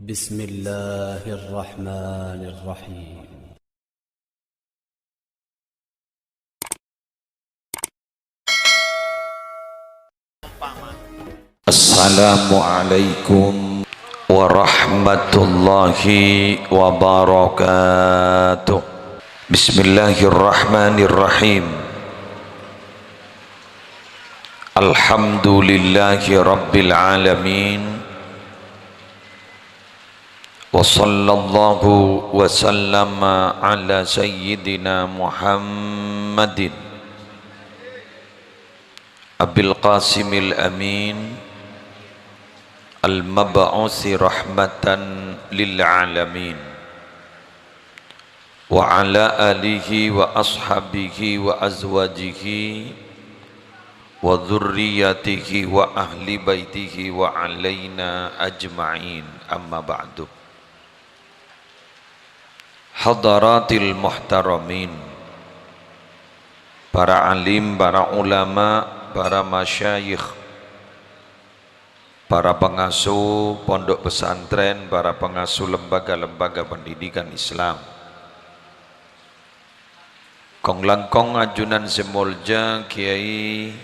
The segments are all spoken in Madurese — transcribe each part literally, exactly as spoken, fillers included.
بسم الله الرحمن الرحيم. السلام عليكم ورحمة الله وبركاته. بسم الله الرحمن الرحيم. الحمد لله رب العالمين. وصلى الله وسلم على سيدنا محمد أبي القاسم الأمين المبعوث رحمة للعالمين، وعلى آله وأصحابه وأزواجه وذريته وأهل بيته وعلينا أجمعين. أما بعد. Hadaratil muhtaramin, para alim, para ulama, para masyayikh, para pengasuh pondok pesantren, para pengasuh lembaga-lembaga pendidikan Islam. Kong-langkong ajunan sè molja Kiai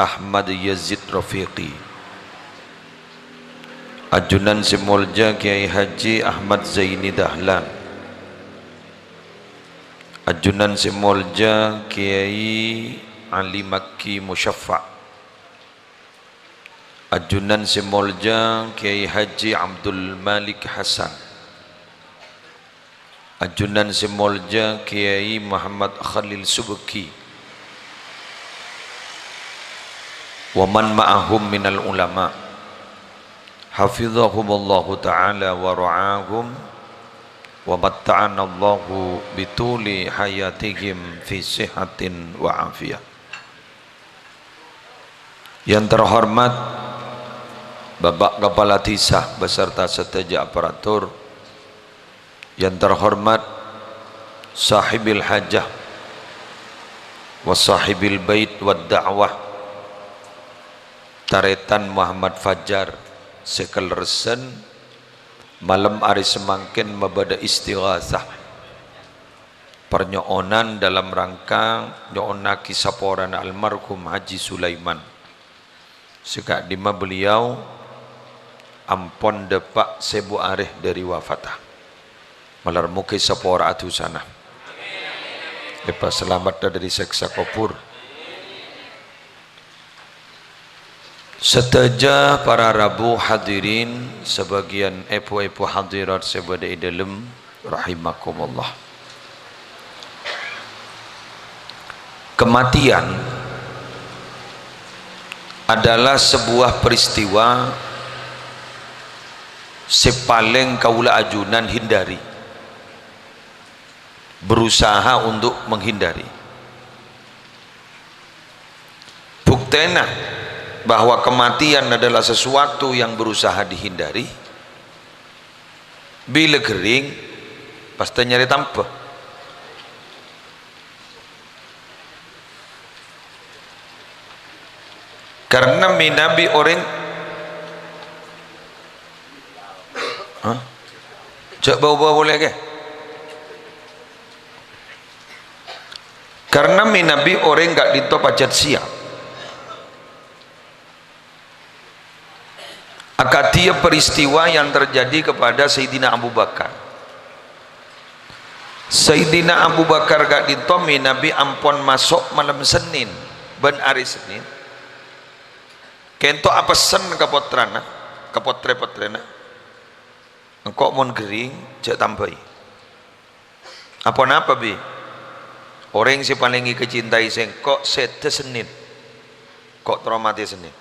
Ahmad Yazid Rafiqi. Ajunan sè molja Kiai Haji Ahmad Zaini Dahlan. Ajunan sè molja Kiai Ali Makki Musyaffa. Ajunan sè molja Kiai Haji Abdul Malik Hasan. Ajunan sè molja Kiai Muhammad Khalil Subki. Wa man ma'ahum minal ulama. Hafizahumullahu ta'ala wa ra'ahum. Wa matta'anallahu bituli hayatihim fi sihatin wa afiyah. Yang terhormat Bapak Kepala Desa beserta sadhâjâ aparatur, yang terhormat Sahibil Hajah wa Sahibil Bait wa Da'wah, tarètan Muhammad Fajar sè kalerressan, malem arè samangkèn mabâdâ istighasah. Parnyo'onan dalam rangka nyo'onnaghi saporana almarhum Haji Sulaiman, sè ka'dimma beliau ampon dâpa' sèbu arè dâri wafatta. Malar moghi sapora'a dhusana, èpasalameddhâ dâri sèksa kobhur. Sadhâjâ para rabu hadirin, sabâgiyân èbhu-èbhu hadirat sè bâdâ è dâlem, rahimakumullah. Kematian adalah sebuah peristiwa sè palèng kaulâ ajunan hindari, berusaha untuk menghindari. Buktèna bahwa kematian adalah sesuatu yang berusaha dihindari, bilâ ghering, pastè nyarè tambhâ. Karena mènabi orèng, hah? Jhâ' bâ-obâ polè, kè. Karena mènabi orèng ka'dinto pajhât siap. Akadhi peristiwa yang terjadi kepada Sayyidina Abu Bakar. Sayyidina Abu Bakar ka'dinto mènabi ampon maso' malem Senin bân arè Senin, kènto apessen ka pottrana, ka pottrè-pottrèna, "Engko' mon ghering, jhâ' tambhâi." "Aponapa, Bi'?" "Orèng sè palèng èkacintai sèngko' sèdhâ Senin. Ko' terro matè Senin."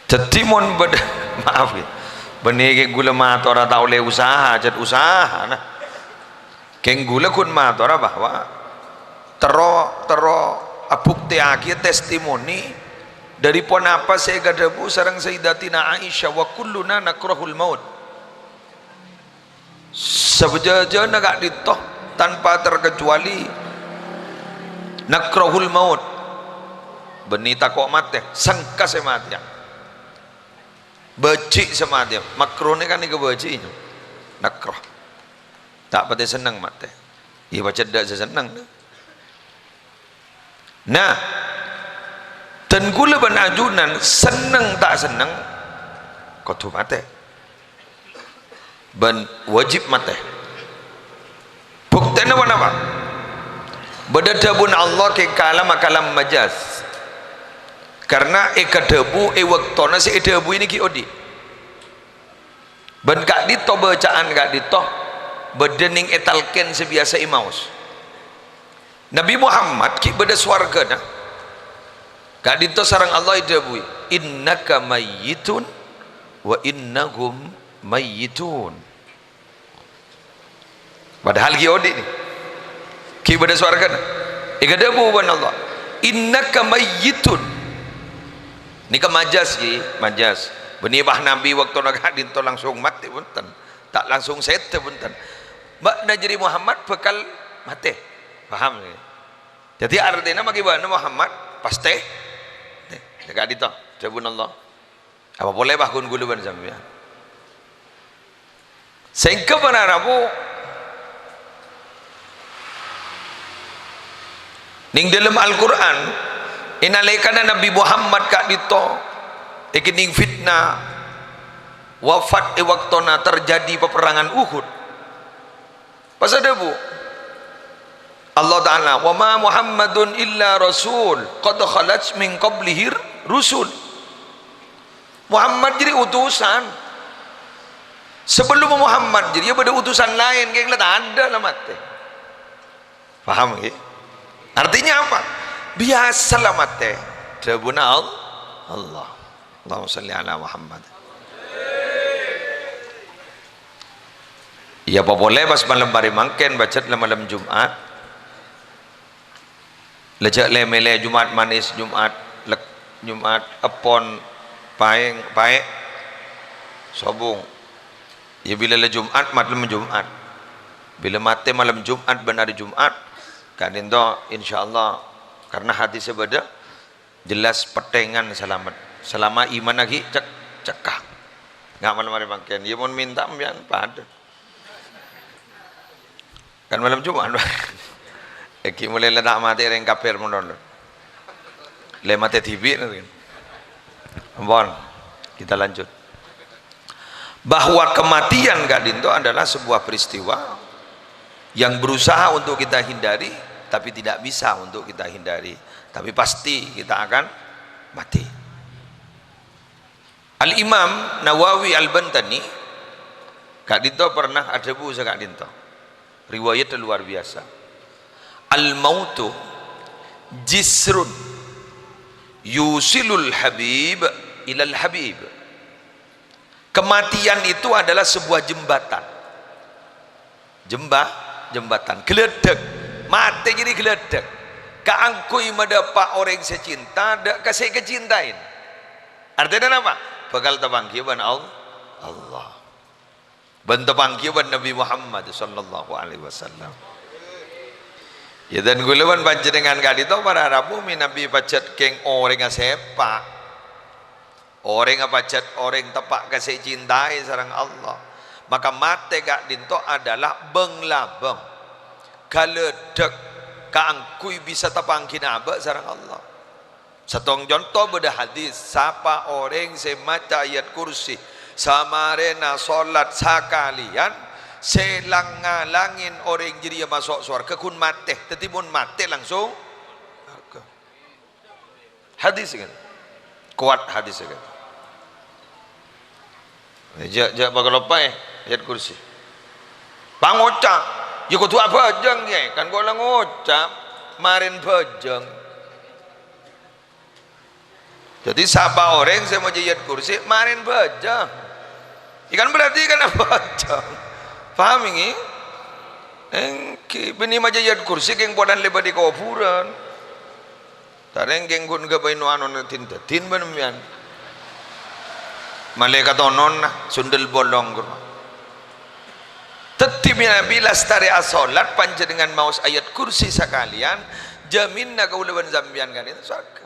Dhâddhi mon bâdâ, maaf, ya. Bânnè kèng ghulâ matora ta' ollè usaha, jhât usahana. Kèng ghulâ ghun matora bahwa terro, terro abuktèyaghi testimoni dâri ponapa sè èkadhâbu sareng Sayyidatina Aisyah, "Wa kulluna nakrahul maut." Sabhâjâjâna ka'dinto tanpa terkecuali nakrahul maut. Bânnè tako' matè, sengka sè matèya. Bâji' sè matèya. Makruh nèka nèka bâji', nyo. Makruh. Ta' patè senneng matè. Iyâ, pajhât dâ' sè senneng. Nah, dân kaulâ bân ajunan senneng ta' senneng, kodhu matè. Bân wajib matè. Buktèna ponapa? Bâdâ dhâbuna Allah kèng kalama kalam majaz. Karna èkadhâbu è bâktona sè èdhâbuwi nèka ghi' odi'. Bân ka'dinto bâca'an ka'dinto bâdâ nèng è talqin sè biyasa èmaos. Nabbhi Muhammad ghi' bâdâ sowarghâna. Ka'dinto sareng Allah èdhâbuwi, "Innaka mayyitun wa innahum mayyitun." Padahal ghi' odi' nè. Ghi' bâdâ sowarghâna. Èkadhâbu bân Allah, "Innaka mayyitun." Nèka majaz, ghi, majaz. Bânnè bâ' Nabbhi bâktona ka'dinto langsung matè, bhunten. Ta' langsung sèdhâ, bhunten. Bâ'na jârèya Muhammad bhâkal matè. Paham, ghi? Dhâddhi, artèna maghi bâ'na Muhammad, pastè. Nè, ka'dinto, dhâbuna Allah. Apa polè, bâ, ghun kaulâ bân sampèyan. Sèngghâ para rabu, nèng dâlem Al-Qur'an, è nalèkana Nabbhi Muhammad ka'dinto èkennèng fitna, wafat è bâktona terjadi peperangan Uhud. Pas adhâbu Allah Ta'ala, "Wa ma Muhammadun illa rasul, qad khalat min qablihir rusul." Muhammad jârèya utusan. Sabellumma Muhammad jârèya bâdâ utusan laèn, kèng la tadâ' la matè. Paham, ghi? Artinya apa? Biyasa la matè. Dhâbuna Al-, Allah. Allahumma shalli ala Muhammad. Iyâ, apa polè pas malem arè mangkèn, pajhât la malem Jum'at. La jhâ' lè-mèlè Jum'at manès, Jum'at lè-, Jum'at èpon, paèng, paè', sobung. Iyâ, bilâ la Jum'at, malem Jum'at. Bilâ matè malem Jum'at bân arè Jum'at, ka'dinto, insyaallah, karna hadisnya bâdâ, jelas pettèngan salamet. Salama imanna ghi' cek-, cekka. Nga' malem arè mangkèn. Iyâ, mon mènta sampèyan padâ. Kan malem Jum'at, Pak. Èngghi molaè la ta' matè rèng kafir mon. La matè dhibi', kan. Ampon. Kita lanjut. Bahwa kematian ka'dinto adalah sebuah peristiwa yang berusaha untuk kita hindari, tapi tidak bisa untuk kita hindari. Tapi pasti kita akan mati. Al-Imam Nawawi Al-Bantani ka'dinto pernah adhâbu saka'dinto. Riwayat luar biasa. "Al-mautu jisrun yusilul habib ilal habib." Kematian itu adalah sebuah jembatan. Jemba-, jembatan. Ghâlâdhâk. Matè jârèya ghâlâdhâk. Kaangghuy madâpa' orèng sè cinta, dâ' ka sè èkacintaè. Artèna napa? Bhâkal tapangghiyâ bân Al-, Allah. Bân tapangghiyâ bân Nabbhi Muhammad sallallahu alaihi wasallam. Iyâ, dân kaulâ bân panjhennengngan ka'dinto para rabu mènabi pajhât kèng orèngnga sèpa'. Orèngnga pajhât orèng teppa' ka sè ècintaè sareng Allah. Maka matè ka'dinto adalah bâng-labâng, ghâlâdhâk kaangghuy bisa tapangghina abâ' sareng Allah. Sèttong conto bâdâ hadis, sapa orèng sè maca ayat kursi samarèna solat sakalèyan, sè lang-ngalangèn orèng jârèya maso' sowarghâ ghun matè. Dhâddhi mon matè langsung sowarghâ. Hadis kan? Kowat hadis kan? Jhâ', jhâ' pakaloppaè ayat kursi. Pangoca', yâ kodhu abhâjâng, yâ. Kan kaulâ ngoca', marèn bhâjâng. Dhâddhi, sapa orèng sè maca ayat kursi, marèn bhâjâng. Yâ kan berarti kan abhâjâng. Paham ini? Èngghi, bânnè maca ayat kursi, kèng polana lèbât è kobhurân. Tarèng kèng ghun ghâbây no-anona din-dâdin bân sampèyan. Malaèkat ononna, sundel bolong ghuru. Dhâddhi mènabi lastarè asolat panjhennengngan maos ayat kursi sakalèyan, jaminna kaulâ bân sampèyan kan itu sowarghâ.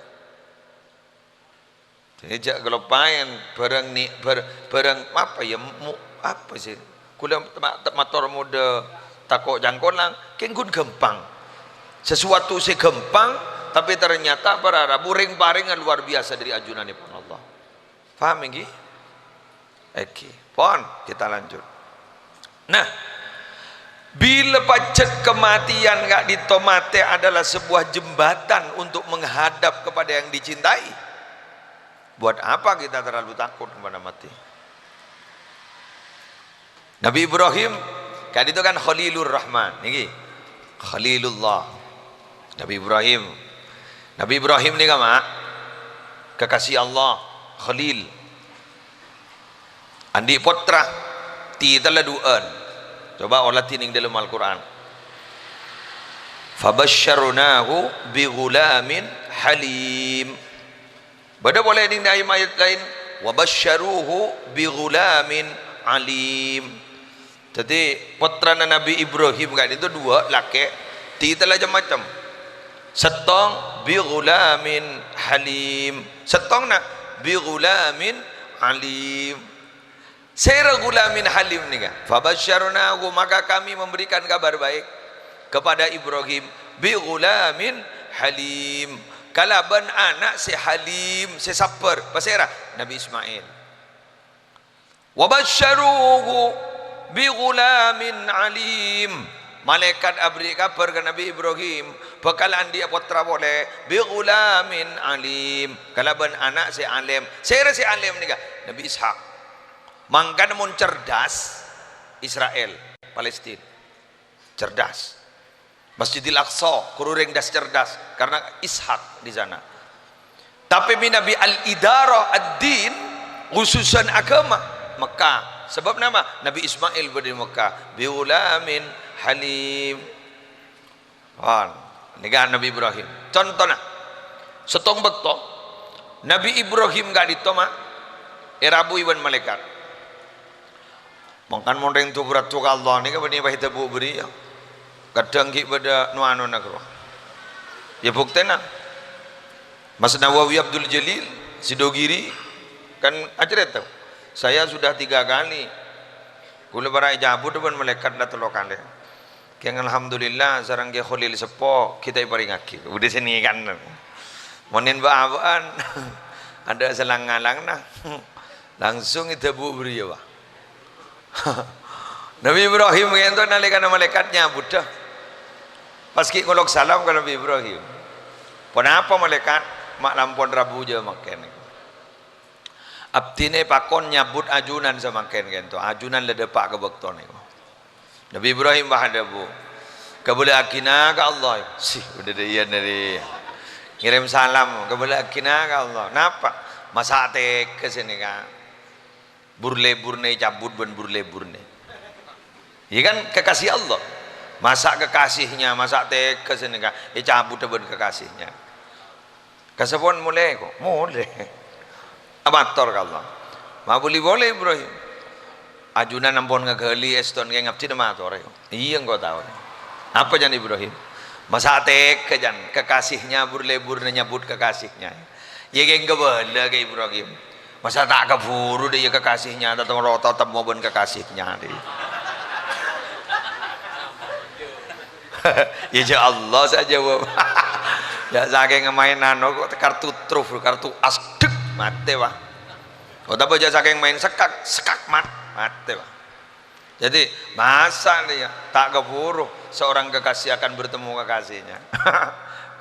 Jadi, jhâ' kaloppaè bhârâng ni-, bhâr-, bhârâng apa, ya, mu-, apa sih? Kaulâ ma-, mator modâ tako' cangkolang, kèng ghun ghâmpang. Sesuatu sè ghâmpang, tapè ternyata para rabu rèng-parèngnga luar biasa dâri ajunanèpon Allah. Paham, ènggi? Ènggi. Pon, kita lanjut. Nah, bilâ pajhât kematian ka'dinto matè adalah sebuah jembatan untuk menghadap kepada yang dicintai. Buat apa kita terlalu takut kepada mati? Nabi Ibrahim, ka'dinto kan Khalilur Rahman, nèka. Khalilullah. Nabi Ibrahim. Nabi Ibrahim nèka, ma', kekasih Allah, Khalil. Andi' pottra, titella du'ân. Coba olatè nèng dâlem Al-Qur'an. "Fabasysyarnahu bighulamin halim." Bâdâ polè nèng ayat-ayat laèn, "Wa basyaruhu bi ghulamin alim." Dhâddhi, pottrana Nabi Ibrahim ka'dinto duwâ', lakè', titella cem-macem. Sèttong, "Bi ghulamin halim." Sèttongnga, "Bi ghulamin alim." Sèra ghulamin halim nèka. "Fabasysyarnahu," maka kami memberikan kabar baik kepada Ibrahim, "bi ghulamin halim," kalabân ana' sè halim, sè sabbhâr. Pasèra? Nabi Ismail. "Wa basyaruhu bi ghulamin alim." Malaèkat aberri' kabhâr ka Nabi Ibrahim, bhâkal andi'â pottra polè, "bi ghulamin alim," kalabân ana' sè alèm. Sèra sè alèm nèka? Nabi Ishak. Mangkana mon cerdas, Israel, Palestina. Cerdas. Masjidil Aqsa, kor orèng das cerdas, karena Ishak di sana. Tapè mènabi al-idarah ad-din, khususan agama, Mekah. Sabâb napa? Nabi Ismail bâdâ è Mekah. "Bi ghulamin halim." Wan, nèka Nabi Ibrahim. Contona, sèttong bâkto, Nabi Ibrahim ka'dinto, ma', èrabui bân malaèkat. Mangkana mon rèng du-bhurâddhu ka Allah nèka bânnè pas èdhâbu bâriyâ. Kadhâng ghi' bâdâ nu-anuna ghârowa. Ya, buktèna. Mas Nawawi Abdul Jalil, Sidogiri, kan acarèta, "Saya sudah tiga kali. Kaulâ para' ècabut bân malaèkat la tello kalè." Kèng alhamdulillah, sareng Kè Kholil Seppo, ghi' ta' èparèngaghi. Udah sè nèkan. Mon è bâ'-abâ'ân, adâ' sè lang-ngalangna. Langsung èdhâbu bâriyâ, wah. Nabi Ibrahim ka'dinto nalèkana malaèkat nyabudhâ. Pas ghi' ngolok salam ka Nabi Ibrahim. "Ponapa malaèkat? Ma' la ampon rabu jhâ' mangkèn." Abdhina èpakon nyabut ajunan samangkèn ka'dinto. Ajunan la dâpa' ka bâkto nèko. Nabi Ibrahim pas adhâbu, "Kabâlâ'aghina ka Allah." Sih, udah deh, iya, dari ngèrèm salam, "Kabâlâ'aghina ka Allah." Napa? Masa' tèghâ sè nèka. Bur-lebburna ècabut bân bur-lebburna. Iya kan, kekasih Allah. Masa' kekasihnya, masa' tèghâ sè nèka ècabut bân kekasihnya. Kasampon molè, ko'? Molè. Amator ka Allah. Ma' bâli polè Ibrahim. Ajunan ampon ngaghâli èston kèng abdhina mator, ko'. Iyâ, engko' tao. Apa ca'na Ibrahim? Masa' tèghâ, can, kekasihnya bur-lebburna nyabut kekasihnya. Iyâ kèng kabâlâ ka Ibrahim. Masa' ta' kabhuru dâ' iyâ kekasihnya, ta-, ta-, ta-, temmo bân kekasihnya dâ'. Ya, ya Allah saja, Bu. Ya, saking maènan kok kartu truf, kartu as, dek, matè, Pak. Otabâ jhâ' saking maèn sekak, sekak, mat-, matè, Pak. Jadi, masa' nih ya, ta' kabhuru seorang kekasih akan bertemu kekasihnya.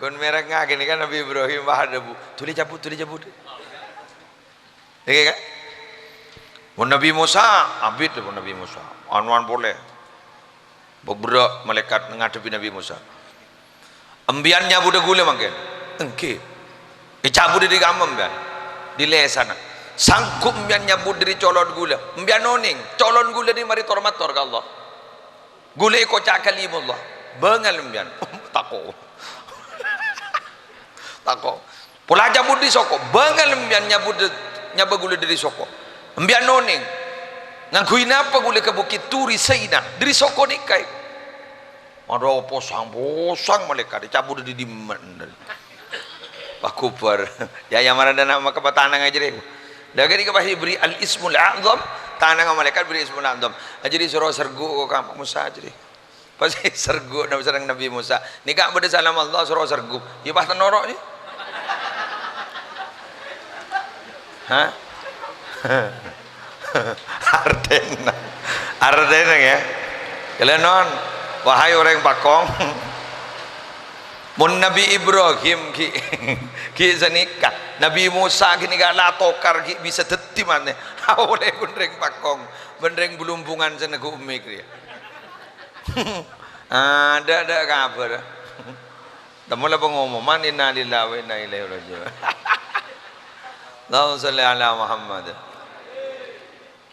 Kon mèrengngaghi nèka Nabi Ibrahim, wah, adhâbu, "Dhuli cabut, dhuli cabut." Ènggi, kan? Mon Nabi Musa, abit mon Nabi Musa. Anuan polè. Bâk berrâ' malaèkat ngadhebbhi Nabi Musa. "Embiyan nyabudhâ ghulâ mangkèn?" "Ènggi." "Ècabudhâ dâri kamma embiyan?" "Dâri lèsanna." "Sanggup embiyan nyabut dâri colon ghulâ?" "Embiyan onèng, colon ghulâ nèka marè tor-mator ka Allah. Ghulâ èkoca' Kalimullah." "Bângal embiyan." Tako'. Tako'. "Pola cabut dâri soko." "Bângal embiyan nyabut, nyabâ ghulâ dâri soko. Embiyan onèng, ngangghuy napa ghulâ ka Bukit Turi Saina? Dâri soko nèka." Adhu, posang-posang malaèkat, cabut dâri dimma? Wah, kubur. Ya, ya, marana nama kepatanang aja deh. Dah, kadi pas diberi al-ismul a'zam, tanang malaikat beri ismul a'zam. Aja disuruh sergu kok kamu Musa aja deh. Pas sergu Nabi sareng Nabi Musa. Nika beda salam Allah suruh sergu. Ya, pas tenoro nih. Hah? Artèna. Artèna, ya. Kalenon, wahai orèng pakong. Mon Nabi Ibrahim ghi', ghi' sanèka. Nabi Musa ghi' nèka la tokar ghi' bisa dhâddhi manè. Aolè bân rèng pakong, bân rèng Blumbungan sè neggu' emmè' rèya. Adâ', adâ' kabhâr. Temmo la pangomoman, "Innalillahi wa inna ilaihi raji'un." Allahumma sholli ala Muhammad.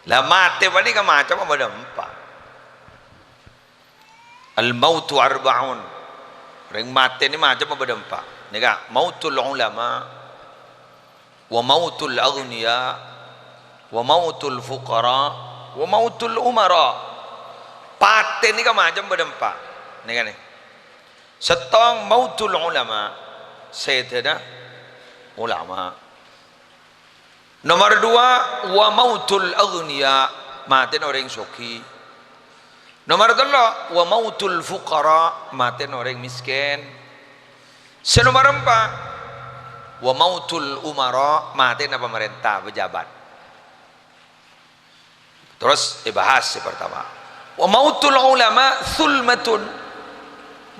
Lah, matè panèka macemma bâdâ empa'. Al-mautu arba'un. Rèng matè nè macemma bâdâ empa'. Nèka, mautul ulama, wa mautul aghniya, wa mautul fuqara, wa mautul umara. Patè nèka macem bâdâ empa'. Nèka nè. Sèttong, mautul ulama, sèdhâna ulama. Nomor dua, wa mautul aghniya, matèna orèng soghi. Nomor tello', wa mautul fuqara, matèna orèng mèskèn. Sè nomor empa', wa mautul umara, matèna pamarènta, pejabat. Terros èbahas sè partama. Wa mautul ulama sulmatun.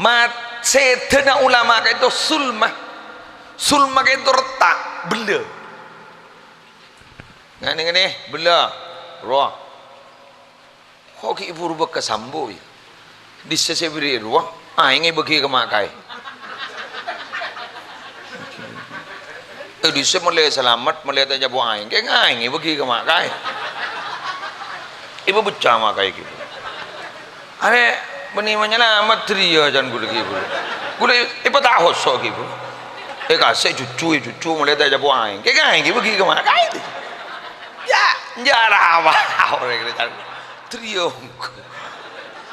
Mat-, sèdhâna ulama ka'dinto sulmah. Sulmah ka'dinto retta', bellâ. Nganè-nganè, bellâ. Rowa. Kok ghi' buru bâkka' sambu, ya? Dissa sè bherri' rowa, aèng èbâghi ka ma' kaè. Eh, dissa mellè salamet, mellè ta' ècapo' aèng, kèng aèng èbâghi ka ma' kaè. Èpabecca ma' kaè ghi'. Arè, bânnè manyalamet dhâriyâ can ghulâ ghi', Bu. Ghulâ èpatahoso' ghi', Bu. Eh, kasè' cucu, eh, cucu, mellè ta' ècapo' aèng. Kèng aèng èbâghi ka ma' kaè. Ya, njara apa? Orèng rè can. Dhâriyâ ongghu.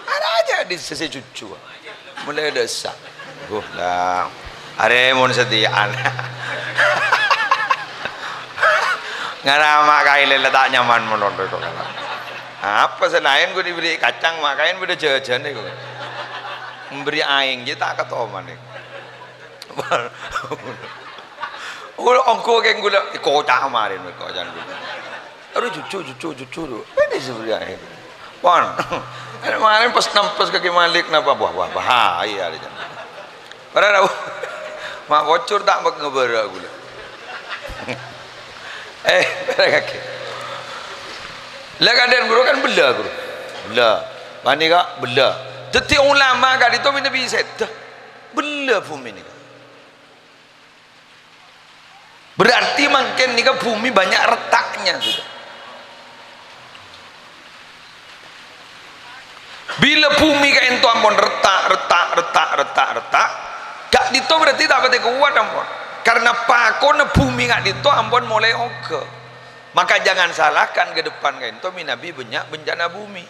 Arajâ dissa sè cucu. Mulai dessa. Buh, la. Arè mon satèya'an. Ngara ma' kaè lella ta' nyaman mon ondhu kok. Apa sè laèn ghu diberi kacang ma' kaè bâdâ jhâjhân ghu. Memberi aèng jiyâ ta' katoman ghu. Ongghu kèng ghulâ, èkoca' marèn kok can ghulâ. Aduh, cucu, cucu, cucu, du. Ini sebenarnya. Pon. Marèn pas nempes ka Ki Malik napa? Wah, wah, wah, iya, iya. Para tahu. Ma' bocor ta' mek ngebara ghulâ. Eh, para kakè. Lah, kadhâng ghuru kan bellâ, ghuru. Bellâ. Panèka bellâ. Dhâddhi ulama ka'dinto mènabi sèdhâ. Bellâ bhumè nèka. Berarti mangkèn nèka bumi banyak retaknya, sudah. Bilâ bumi ka'dinto ampon retak, retak, retak, retak, retak, ka'dinto berarti ta' patè kowat ampon. Karena pakonna bumi ka'dinto ampon molaè ongghâ. Maka jangan salahkan ke depan ka'dinto mènabi bânnya' bencana bumi.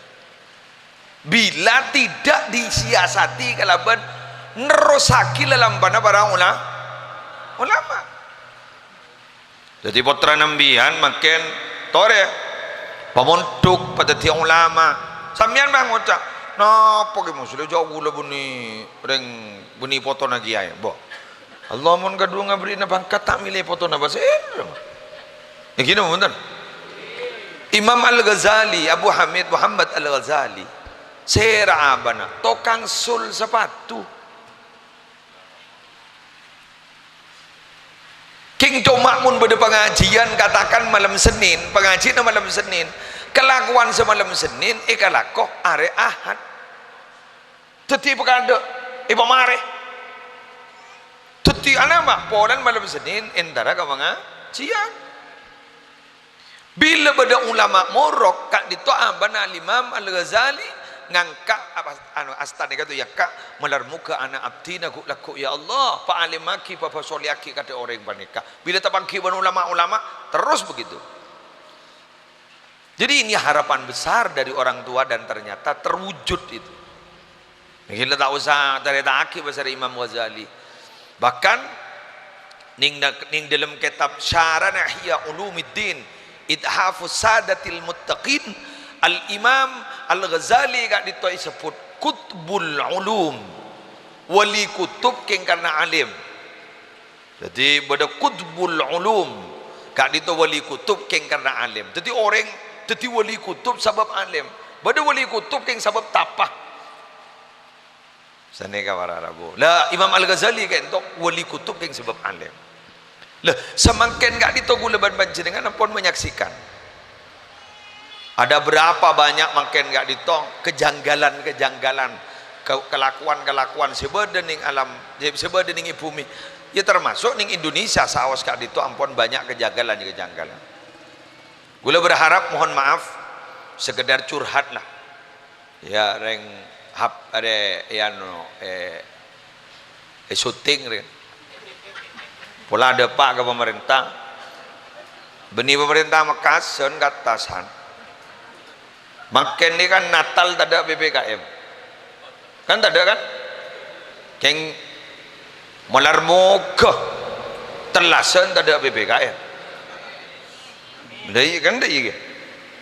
Bila tidak disiasati kalabân nerrossaghi lalampana para ula-, ulama. Dhâddhi, pottrana sampèyan mangkèn torè pamondhuk, padhâddhiyâ ulama. Sampèyan bân ngoca', "Napa Kè Muslim jhâ' ghulâ bânnè rèng bânnè potona kèyaè?" Bo. Allah mon kadhuwâ ngaberri'na pangkat, ta' mèlè potona pasèra. Èngghi napa bhunten? Imam Al-Ghazali, Abu Hamid Muhammad Al-Ghazali, sèra abana, tokang sul sapatu. Kèng coma mon bâdâ pangajiân, katakan malem Senin, pangajiânna malem Senin, kalakowan sè malem Senin èkalako arè Ahad. Dhâddhi èpakadâ', èpamarè. Dhâddhi anapa? Polana malem Senin entara ka pangajiân. Bilâ bâdâ ulama morok, ka'dinto abana Al-Imam Al-Ghazali ngangka' apa, anu, astana ka'dinto, ya, ka', malar moghâ ana' abdhina ghu'-, lagghu', ya Allah, pa'alimmaghi, papasolèyaghi kadhi orèng panèka. Bilâ tapangghi bân ulama-ulama, terros begitu. Jadi, ini harapan besar dari orang tua dan ternyata terwujud itu. Gila, ta' osa carèta'aghi pasèra Imam Ghazali. Bahkan, Neng, neng dâlem kètab Syarah Ihya Ulumiddin, Ithafus Sadatil Muttaqin, Al-Imam Al-Ghazali ka'dinto èsebbhut Qutbul Ulum, wali kutub kèng karna alim. Dhâddhi bâdâ Qutbul Ulum, ka'dinto wali kutub kèng karna alim. Dhâddhi orèng dhâddhi wali kutub sabâb alim. Bâdâ wali kutub kèng sabâb tapa. Sanèka para rabu. Lah, Imam Al-Ghazali ka'dinto wali kutub kèng sabâb alim. Lah, samangkèn ka'dinto kaulâ bân panjhennengngan ampon menyaksikan. Ada berapa banyak mangkèn ka'dinto kejanggalan-kejanggalan, ke-, kelakuan-kelakuan sè bâdâ neng alam, sè bâdâ neng è bhumè. Ya, termasuk neng Indonesia saos ka'dinto ampon banyak kejanggalan-kejanggalan. Kaulâ berharap, mohon maaf, sekedar curhat lah. Ya, rèng hap-, arè, ya, no, eh, eh, syuting, rèng. Pola dâpa' ka pemerintah. Bânnè pemerintah Mekkas, sèn ka attasan. Mangkèn nèka kan Natal tadâ' P P K M. Kan tadâ', kan? Kèng malar moghâ tellasân tadâ' P P K M. Dâ' iyâ, kan dâ' iyâ.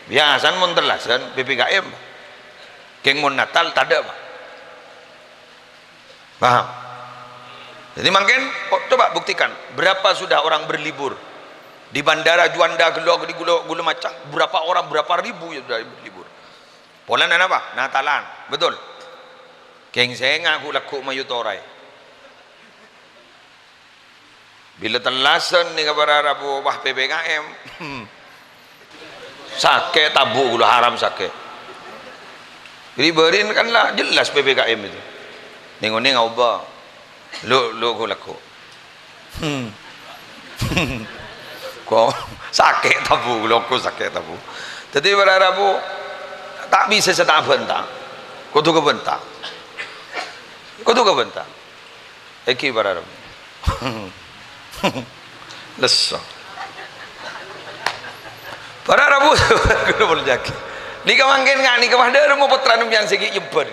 Biyasana mon tellasân P P K M. Kèng mon Natal tadâ', Pak. Paham? Jadi mangkèn, kok coba buktikan, berapa sudah orang berlibur? Di bandara Juanda ghellâ', di ghulâ, ghulâ maca, berapa orang, berapa ribu ya sudah berlibur. Polana napa? Natalan. Betul. Kèng sènga' ghu-, lagghu' mayu toraè. Bilâ tellasân nèka para rabu, wah, P P K M. Sakè' tabu' ghulâ, haram sakè'. Ri-bâri'na kan la jelas P P K M itu. Nèng-onèng aobâ. Lo', lo' ghu-, lagghu'. Hmm. Ko-, sakè' tabu', ghulâ ko sakè' tabu'. Dhâddhi para rabu ta' bisa sè ta' abhânta. Kodhu kabhânta. Kodhu kabhânta. Èngghi para rabu. Lesso. Para rabu, kaulâ molja'aghi. Nèka mangkèn nga-, nèka padâ remmo pottrana sampèyan sè ghi' nyèmbhâr.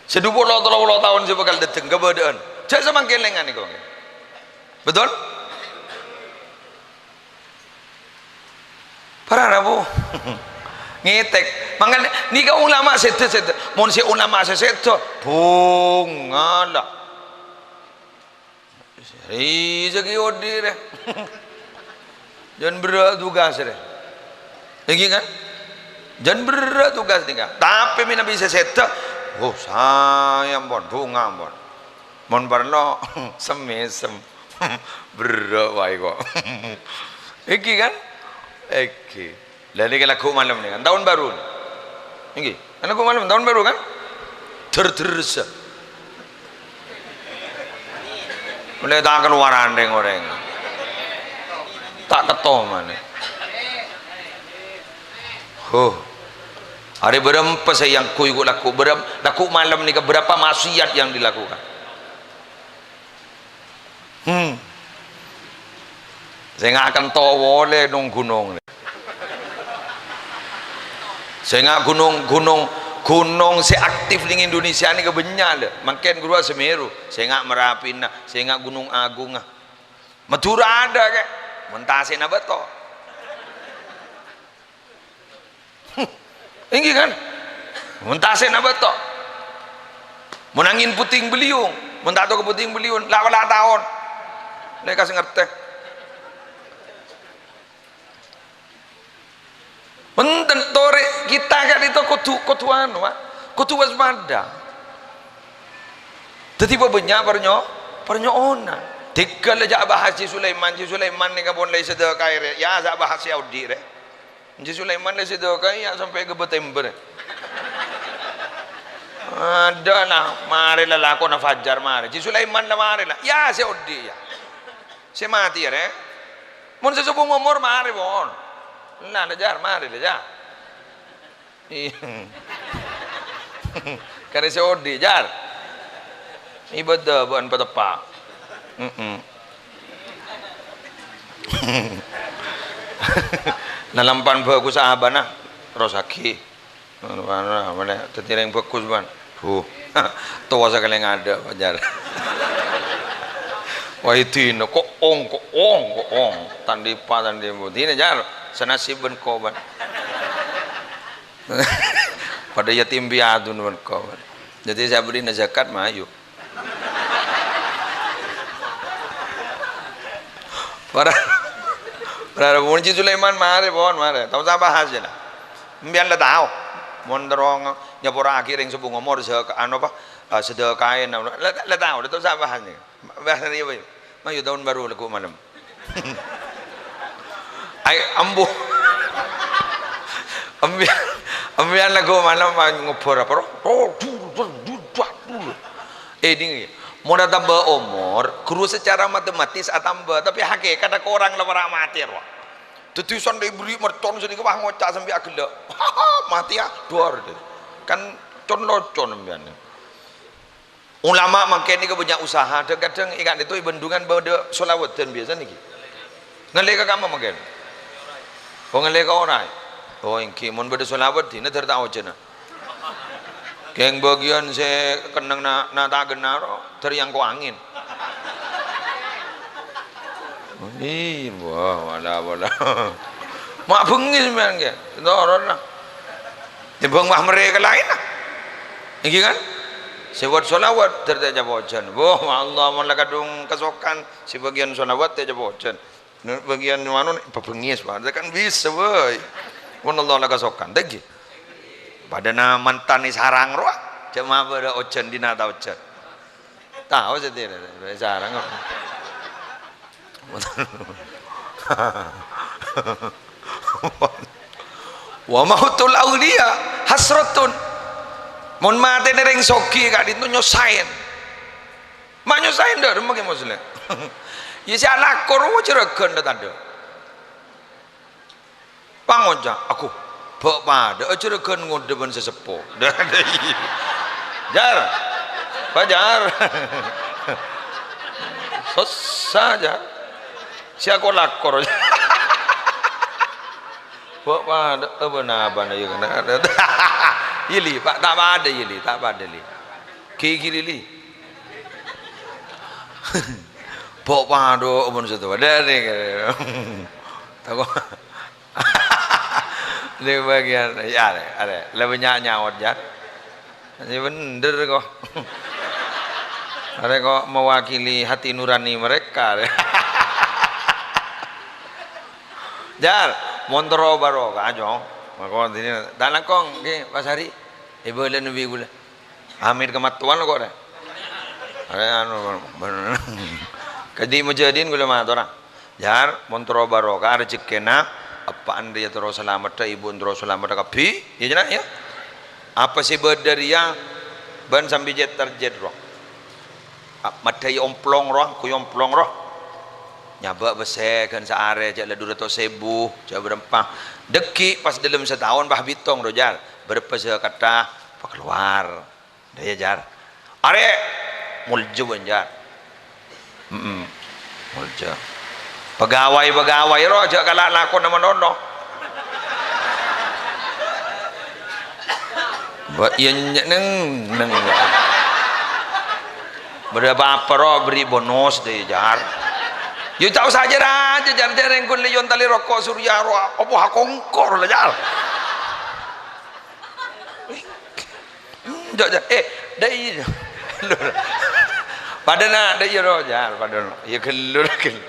Sè du polo tello polo taon sè bhâkal dâteng kabâdâ'ân. Jhâ' samangkèn lèngan nèka mangkèn. Betul? Para rabu. Ngètèk. Mangkana nèka ulama sèdhâ-sèdhâ. Mon sè ulama sè sèdhâ, bhungala. Rèya ghi' odi' rè. Jân berrâ' tugas rè. Èngghi kan? Jân berrâ' tugas nèka. Tapè mènabi sè sèdhâ, oh, saè ampon, bhunga ampon. Mon parlo, sem-mèsem. Berrâ' waè ko'. Èngghi kan? Èngghi. Lah, nèka lagghu' malem nèka, taon baru. Èngghi, kan lagghu' malem, taon baru kan? Der-derressa. Mèlè ta' kalowaran rèng-orèng. Ta' ketto manè. Huh. Arè bârâmpa sè èangghuy ghu-, lagghu' bârâmpa, lagghu' malem nèka berapa maksiat yang dilakukan? Hmm. Sènga' kento polè nong-ghunong. Sènga' ghunong-ghunong, ghunong sè aktif neng Indonesia nèka bânnya', lè. Mangkèn ghuru Semeru, sènga' Merapina, sènga' Ghunong Agungnga. Madhurâ adâ', kè. Mon tasèna bâto. Èngghi, kan? Mon tasèna bâto. Mon angèn puting beliung, mon ta' tao ka puting beliung, la'-, la' taon. Nèka sè ngartè. Bhunten, torè kita ka'dinto kodhu, kodhu anu, Pak. Kodhu waspada. Dhâddhi bâbânnya' parnyo-, parnyo'ona. Dhika la jhâ' bahas Ji Sulaiman, Ji Sulaiman nèka pon la èsadhâkaè rè. Ya, jhâ' bahas sè odi' rè. Ji Sulaiman la èsadhâkaè, ya, sampè' ghâbây tèmbhâr. Adâ' la, marè la lakona fajar, marè. Ji Sulaiman la marè la. Ya, sè odi', ya. Sè matè, ya, rè. Mon sè sobung omor, marè, pon. La, la, Jar, marè, la, Jar. Iyâ. Karè sè odi', Jar. Ibâdâ bân pateppa'. Mm-mm. Nalampan bhâghus abâ'na, terrosaghi. Anu, anu, anu, dhâddhi rèng bhâghus, bân. Huh. Towa sakalè ngadâ', Fajar. Wah, dina ko'ong, ko'ong, ko'ong. Tandipa, tandipa. Dina, Jar, sanasib bân koban. Padâ yatim piatu bân koban. Jadi, sè abâdhina zakat, mayu. Para, para, mon Ji Sulaiman, marè, pon, marè. Tao sapa hasilnya? Mbiyan la tao. Mon terro ng-, nyapora'aghi rèng sepuh ngomor, se-, anu apa, eh, sedekahin, la, la tao, la tao sapa hasilnya? Bahasa dia apa ya? Mayu tahun baru lagu malam. Ay, ambu. Ambiyan, ambiyan lagu malam, ah, ngobor apa, roh? Oh, dur, dur, dur, dur, dur. Eh, ini, mon atamba omor, guru secara matematis atamba, tapi hakikat korang la para' matè, roh. Daddi sandai beri mercon sini wah ngoca' sambi agella'. Matè, ah, duar. Kan con-locon ambiyan. Ulama mangkèn nèka bânnya' usaha, dhâng-kadhâng è ka'dinto è bendungan bâdâ solaweddhân biyasa nèka. Ngallè ka kamma mangkèn? Oh, ngallè ka oraè. Oh, èngghi, mon bâdâ solawet, dina dhâr ta' ojhâna. Kèng bâgiyân sè kennengnga na-, na ta' ghenna ro, dhâr èangko' angèn. Ih, wah, wala, wala. Ma' bengngè sampèyan, kè? Toron, lah. Tèmbhâng wah marè ka laènna. Èngghi, kan? Sè wât sholawat, dhâr ta' ècap ojhân. Wah, Allah, mon la kadhung kasokan, sè bâgiyân sholawat ta' ècap ojhân. Bâgiyân mano, pabengngès, Pak. Kan bisa, woi. Mon Allah la kasokan, ta' èngghi. Padâna mantan è sarang rowa. Jhâ' mabârâ ojhân, dina ta' ojhân. Tao sè tèra, sarang apa? Wa mautul auliya hasratun. Mon matèna rèng soghi ka'dinto nyosaèn. Ma' nyosaèn dâ' remma Kè Musleh. Iyâ sè alako rowa jhârâghân dâ' tadâ'. Pangoca', "Agu, bâ' padâ jhârâghân ngodâ bân sè seppo." Jar. Pajar. Sossa, Jar. Sè ako-lako. Bâ' padâ, apa napa na, iyâ, kan? Iyâ, Li, Pak, ta' padâ, iyâ, Li, ta' padâ, Li. Ghi-, ghi-, Li, Li. Bâ' padâ, apa na, sè to? Ada, nih, kan? Tako'. Ini bagian, ya, ada, ada. Lebih nya-, nyaot, ya. Ini bener, kok. Ada kok mewakili hati nurani mereka. Jar, mon terro barokah, Cong. Mako dini, ta' langkong, ngghi, Pak Sari. Ibu lan nabi gula. Amit kematuan kok, deh. Ada anu, bener. Kadhi mujahidin gula mator, ah. Jar, mon terro barokah rejekkèna, eppa'en rèya terro salameddhâ, ibu'en terro salameddhâ kabbhi, ya, jâ, na', ya. Apa sè bâdâ rèya bân sambi jhât-tarjhât, rowa. A-, maddhâi omplong, rowa, engko' omplong, rowa. Nyabâ' pèssè ghân saarè, jhâ' la du ratos èbu, jhâ' bârâmpa. Dâgghi' pas dâlem sataon, pas bitong, rowa, Jar. Bârâmpa sè kantha, pas kalowar. Dâ' iyâ, Jar. Arè' molja, bân, Jar. Mm-mm. Molja. Pegawai-pegawai rowa jhâ' kala' lakona manono. Bâ' iyâ ny-, neng, neng. Bâdâ apa-apa rowa beri bonus dâ' iyâ, Jar. Iyâ ta' osa, Jar, ajâ, Jar, Jar, engko' lèyon talè roko' Surya rowa, apa hakongkor la, Jar. Enjâ', Jar. Eh, dâ' iyâ. Padâna dâ' iyâ, rowa, Jar, padâna. Iyâ, ghâllu, ghâllu.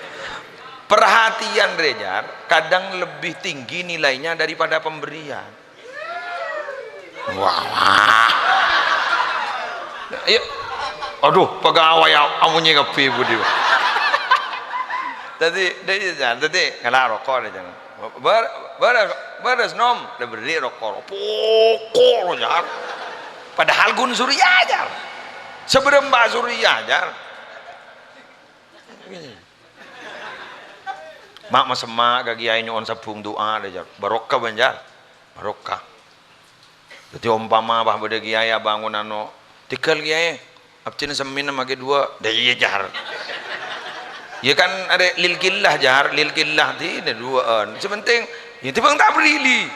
Perhatian rè, Jar, kadang lebih tinggi nilainya daripada pemberian. Wah, wah. Iyâ. Aduh, pegawai a-, amonyè kabbhi budi. Dâddhi, dâ' iyâ, Jar. Dâddhi, ngala' roko' rè, Jar. Bâr-, bârâs, bârâs, Nom. La bherri' roko', poko' rowa, Jar. Padahal ghun Surya, Jar. Sabârâmpa Surya, Jar. Ma' masemma' ka kiyaè nyo'on sabbhung du'a, Jar. Barokah, bân, Jar. Barokah. Dâddhi, ompama pas bâdâ kiyaè abângon anu, "Tèghâl, Kiyaè, abdhina semmèna makè duwâ'." Dâ' iyâ, Jar. Iyâ kan arè' lil qillah, Jar, lil qillah dina duwâ'ân. Sè penting, iyâ tèmbhâng ta' bherri' li.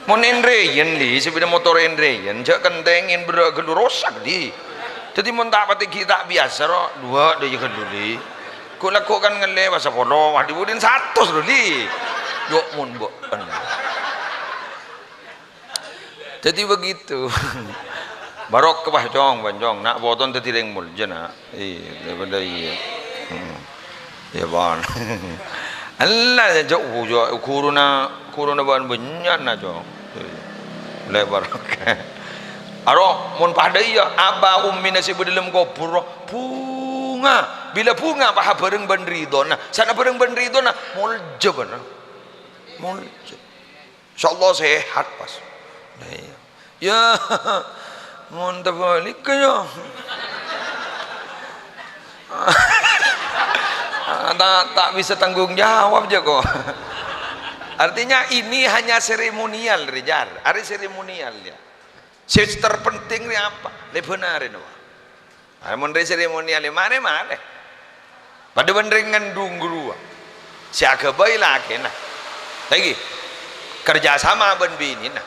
Mon ènrèyan, Li, sepeda motor ènrèyan, jhâ' kentèngè berrâ' ghâllu rosak, Li. Dhâddhi mon ta' patè ghi' ta' biyasa, ro, duwâ' dhâjâ ghâllu, Li. Ghu'-lagghu' kan ngallè pas sapolo, wah, dhi-budhina satos, lo, Li. Yo, mon bâ'en. Dhâddhi begitu. Barokah, Cong, bân, Cong. Na' poton dhâddhi rèng molja, na'. Iyâ, daripada iyâ. Hmm. Iyâ, bân. Ella, jhâ', jhâ', ghuruna, ghuruna bân bânnya'na, Cong. Iyâ. Lebar. Aro, mon padâ iyâ, aba ummina sè bâdâ dâlem kobhur, bhunga. Bilâ bhunga, pas abhâreng bân ridhona. Saat abhâreng bân ridhona, molja bân. Molja. Insyaallah sehat, pas. Nah, iyâ. Yâ, mon tabâligâ, yâ. Ta', ta' bisa tanggung jawab, jâ, ko'. Artinya, ini hanya seremonial, rè, Jar. Arè seremonial, yâ. Sè terpenting rè apa? Lè bân arè, no. Amun rè seremonial, marè, marè. Padâ bân rèng ngandung ghâruwa. Sè aghâbây lakèna. Lagi, kerja sama bân binèna.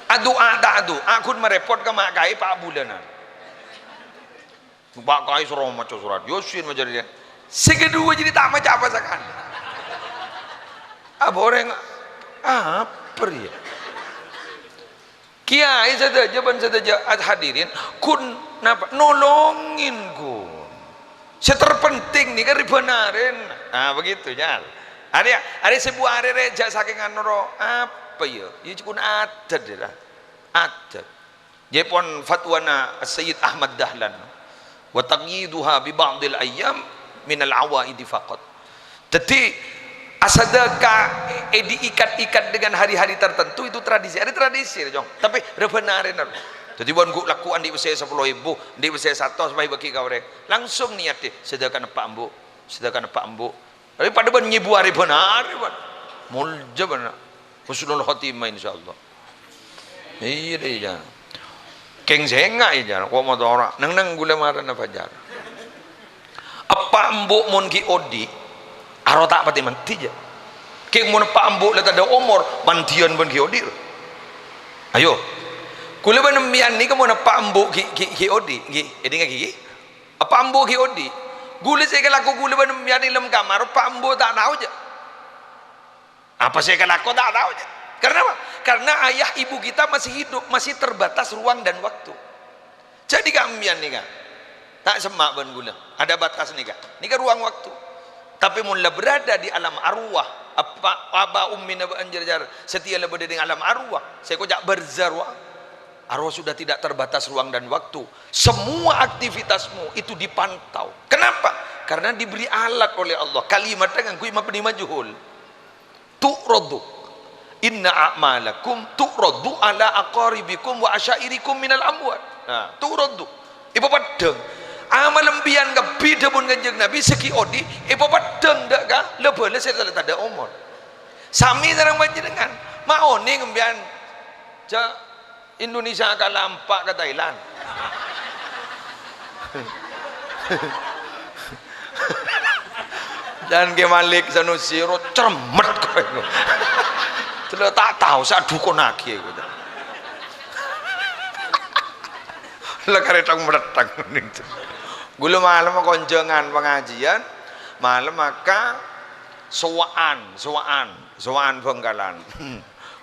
Adu'a ta' adu'a, ghun marèpot ka ma' kaè pa' bulânan. Pa' kaè soro maca surat Yasin, maca rèya. Sè kaduwâ jârèya ta' maca apa sakalè. Apa orèng, apa rèya? Kèyaè sadhâjâ bân sadhâjâ hadirin, ghun napa? Nolongè, ghun. Sè terpenting nèka rè bân arèna. Ah, begitu, Jar. Arè, arè sè bu arè rè, jhâ' sakèng anu ro, apa, yâ? Yâ, ghun adat, yâ, la. Adat. Jâ' pon fatwana Sayyid Ahmad Dahlan. "Wa taqyiduha bi ba'dil ayyam minal awaidi faqat." Dhâddhi, asadâka è-, è-, diikat-ikat dengan hari-hari tertentu itu tradisi. Arè tradisi, Cong. Tapè rè bân arèna. Dhâddhi, bân ghu'-lagghu' andi' pèssè sapolo èbu, andi' pèssè satos, bâgi-bâgi ka orèng. Langsung niat, dhi, sadâkana pa' embu', sadâkana pa' embu'. Tapè padâ bân ngèbu arè bân arè, bân. Molja bân. Husnul khotimah, insyaallah. Iyâ, dhi, Jar. Kèng sènga', yâ, Jar. Ko' motora. Neng-neng ghulâ marèna fajar. Eppa' embu' mon ghi' odi', aro ta' patè mandhi, jâ. Kèng mon eppa' embu' la tadâ' omor, mandhiyân bân ghi' odi', ro. Ayo. Ghulâ bân empèyan nèka mon eppa' embu' ghi', ghi', ghi' odi', ghi'. Èdingngaghi, ghi'. Eppa' embu' ghi' odi'. Ghulâ sè èkalako ghulâ bân empèyan è dâlem kamar, eppa' embu' ta' tao, jâ. Apa sè èkalako ta' tao, jâ. Karena apa? Karena ayah ibu kita masih hidup, masih terbatas ruang dan waktu. Jadi, ka'embiyan nèka, ta' semma' bân ghulâ. Ada batas nèka. Nèka ruang waktu. Tapè mon la berada di alam arwah, apa, aba ummina bân jâr-jâr satèya la bâdâ di alam arwah, sè èkoca' barzah rowa. Arwah sudah tidak terbatas ruang dan waktu. Semua aktivitasmu itu dipantau. Kenapa? Karena diberi alat oleh Allah. Kalimatnya ngangghuy mabni majhul. Tu'radu. "Inna a'malakum tu'radu ala aqaribikum wa asyairikum minal amwat." Nah, tu'radu. Èpapeddhâng. Amal empèyan kabbhi dhâbuna Kanjeng Nabi sè ghi' odi', èpapeddhâng dâ' ka la bâlâ sè la tadâ' omor. Samè sareng panjhennengngan. Ma' onèng empèyan, jâ', Indonesia kala empa' ka Thailand. Jhân Kè Malik Sanusi ro cermet kowe. Jâ' la ta' tao sè adhukonnaghi kowe. La karè thang-mrèthang. Ghulâ malem konjhângan pangajiân, malem maka sowa'an, sowa'an, sowa'an Bhângkalan.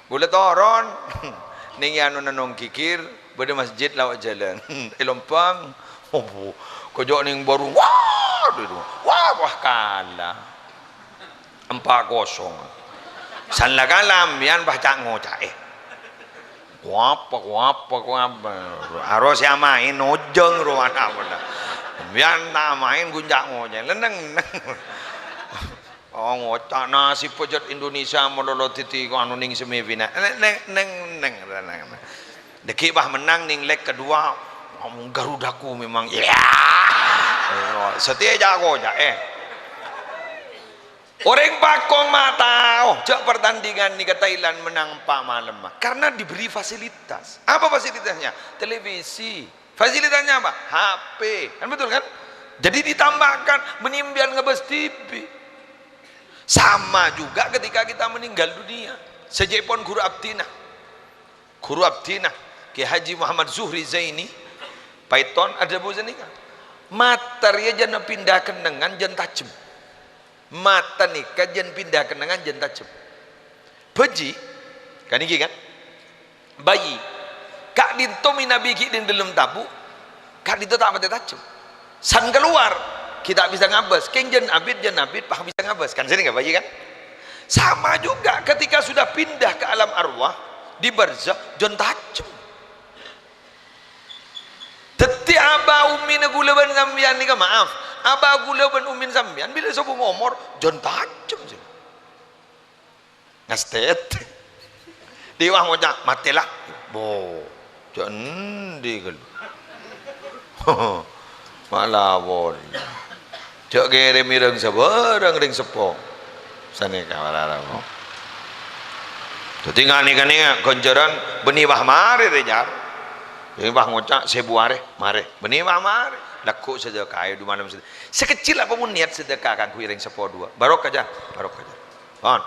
Ghulâ toron, nèng è anona Nonggigir, bâdâ masjid lawa' jhâlân. È Lombang, obu, kojok nèng bârung, wah, wah, wah, kala. Empa' kosong. San la kala, empèyan pas ca'-ngoca'è. Ko apa, ko apa, ko apa? Aro sè amaèn, ojhâng ro ana' pola. Empèyan ta' amaèn, ghun ca'-ngoca'è. Lenneng, neng. Oh, ngoca' nasib pajhât Indonesia malolo dhâddhi anu nèng semifinal. Neng, neng, neng, neng, neng. Dâgghi' pas mennang nèng leg kedua, Garudaku memang, ya. Satèya jago, ja-, eh. Orèng pakong ma' tao, jhâ' pertandingan nèka Thailand mennang empa' malem, karena diberi fasilitas. Apa fasilitasnya? Televisi. Fasilitasnya apa? H P. Kan betul, kan? Jadi ditambahkan, menimbang ngebahas T V. Sama juga ketika kita meninggal dunia. Sajâ'èpon ghuru abdhina, ghuru abdhina, Kè Haji Muhammad Zuhri Zaini, Paiton, adhâbu sanèka, "Mata rèya jân pinda kennengngan jân tajhem." Mata nèka jân pinda kennengngan jân tajhem. Bhâji, kan nèka kan? Bhâji. Ka'dinto mènabi ghi' è dhâlem tabu', ka'dinto ta' patè tajhem. San kalowar, ghi' ta' bisa ngabâs. Kèng jân abit, jân abit, pas bisa ngabâs. Kan sanèka bhâji kan? Sama juga ketika sudah pindah ke alam arwah, di barzakh, jân tajhem. Dhâddhi abâ ummina ghulâ bân sampèyan nèka, maaf, abâ ghulâ bân ummin sampèyan bilâ sobung omor, jân tajhem sè. Ngastèt. Dhi' wah ngoca', "Matè la." Bo, jâ' endi ghâllu. Malawon. Jâ' kèrèm rèng sabârâng rèng seppo. Sanèka para rabu. Dhâddhi nganè-kanè ghânjhârân bânnè wah marè rè, Jar. Bânnè wah ngoca' sèbu arè, marè. Bânnè wah marè. Lagghu' sadhâkaè du malem sadhâ-, sakejjhel apapun niat sadhâka kaangghuy rèng seppo duwâ'. Barokah, Jar. Barokah, Jar. Pon.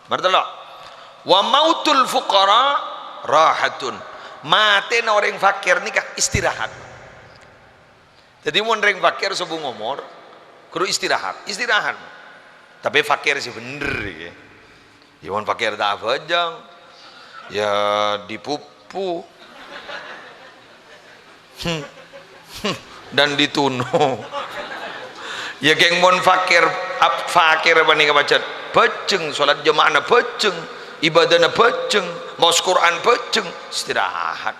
Nomor tello'. "Wa mautul fuqara rahatun." Matèna orèng fakir nèka istirahat. Dhâddhi, mon rèng fakir sobung omor, kodhu istirahat, istirahat. Tapè fakir sè bhender, ya. Ya, mon fakir ta' abhâjâng, ya, dipuppu. Dan dituno. Ya, kèng mon fakir, ap-, fakir panèka pajhât bhâjheng, salat jama'ana bhâjheng, ibadahna bhâjheng, maos Qur'an bhâjheng, istirahat.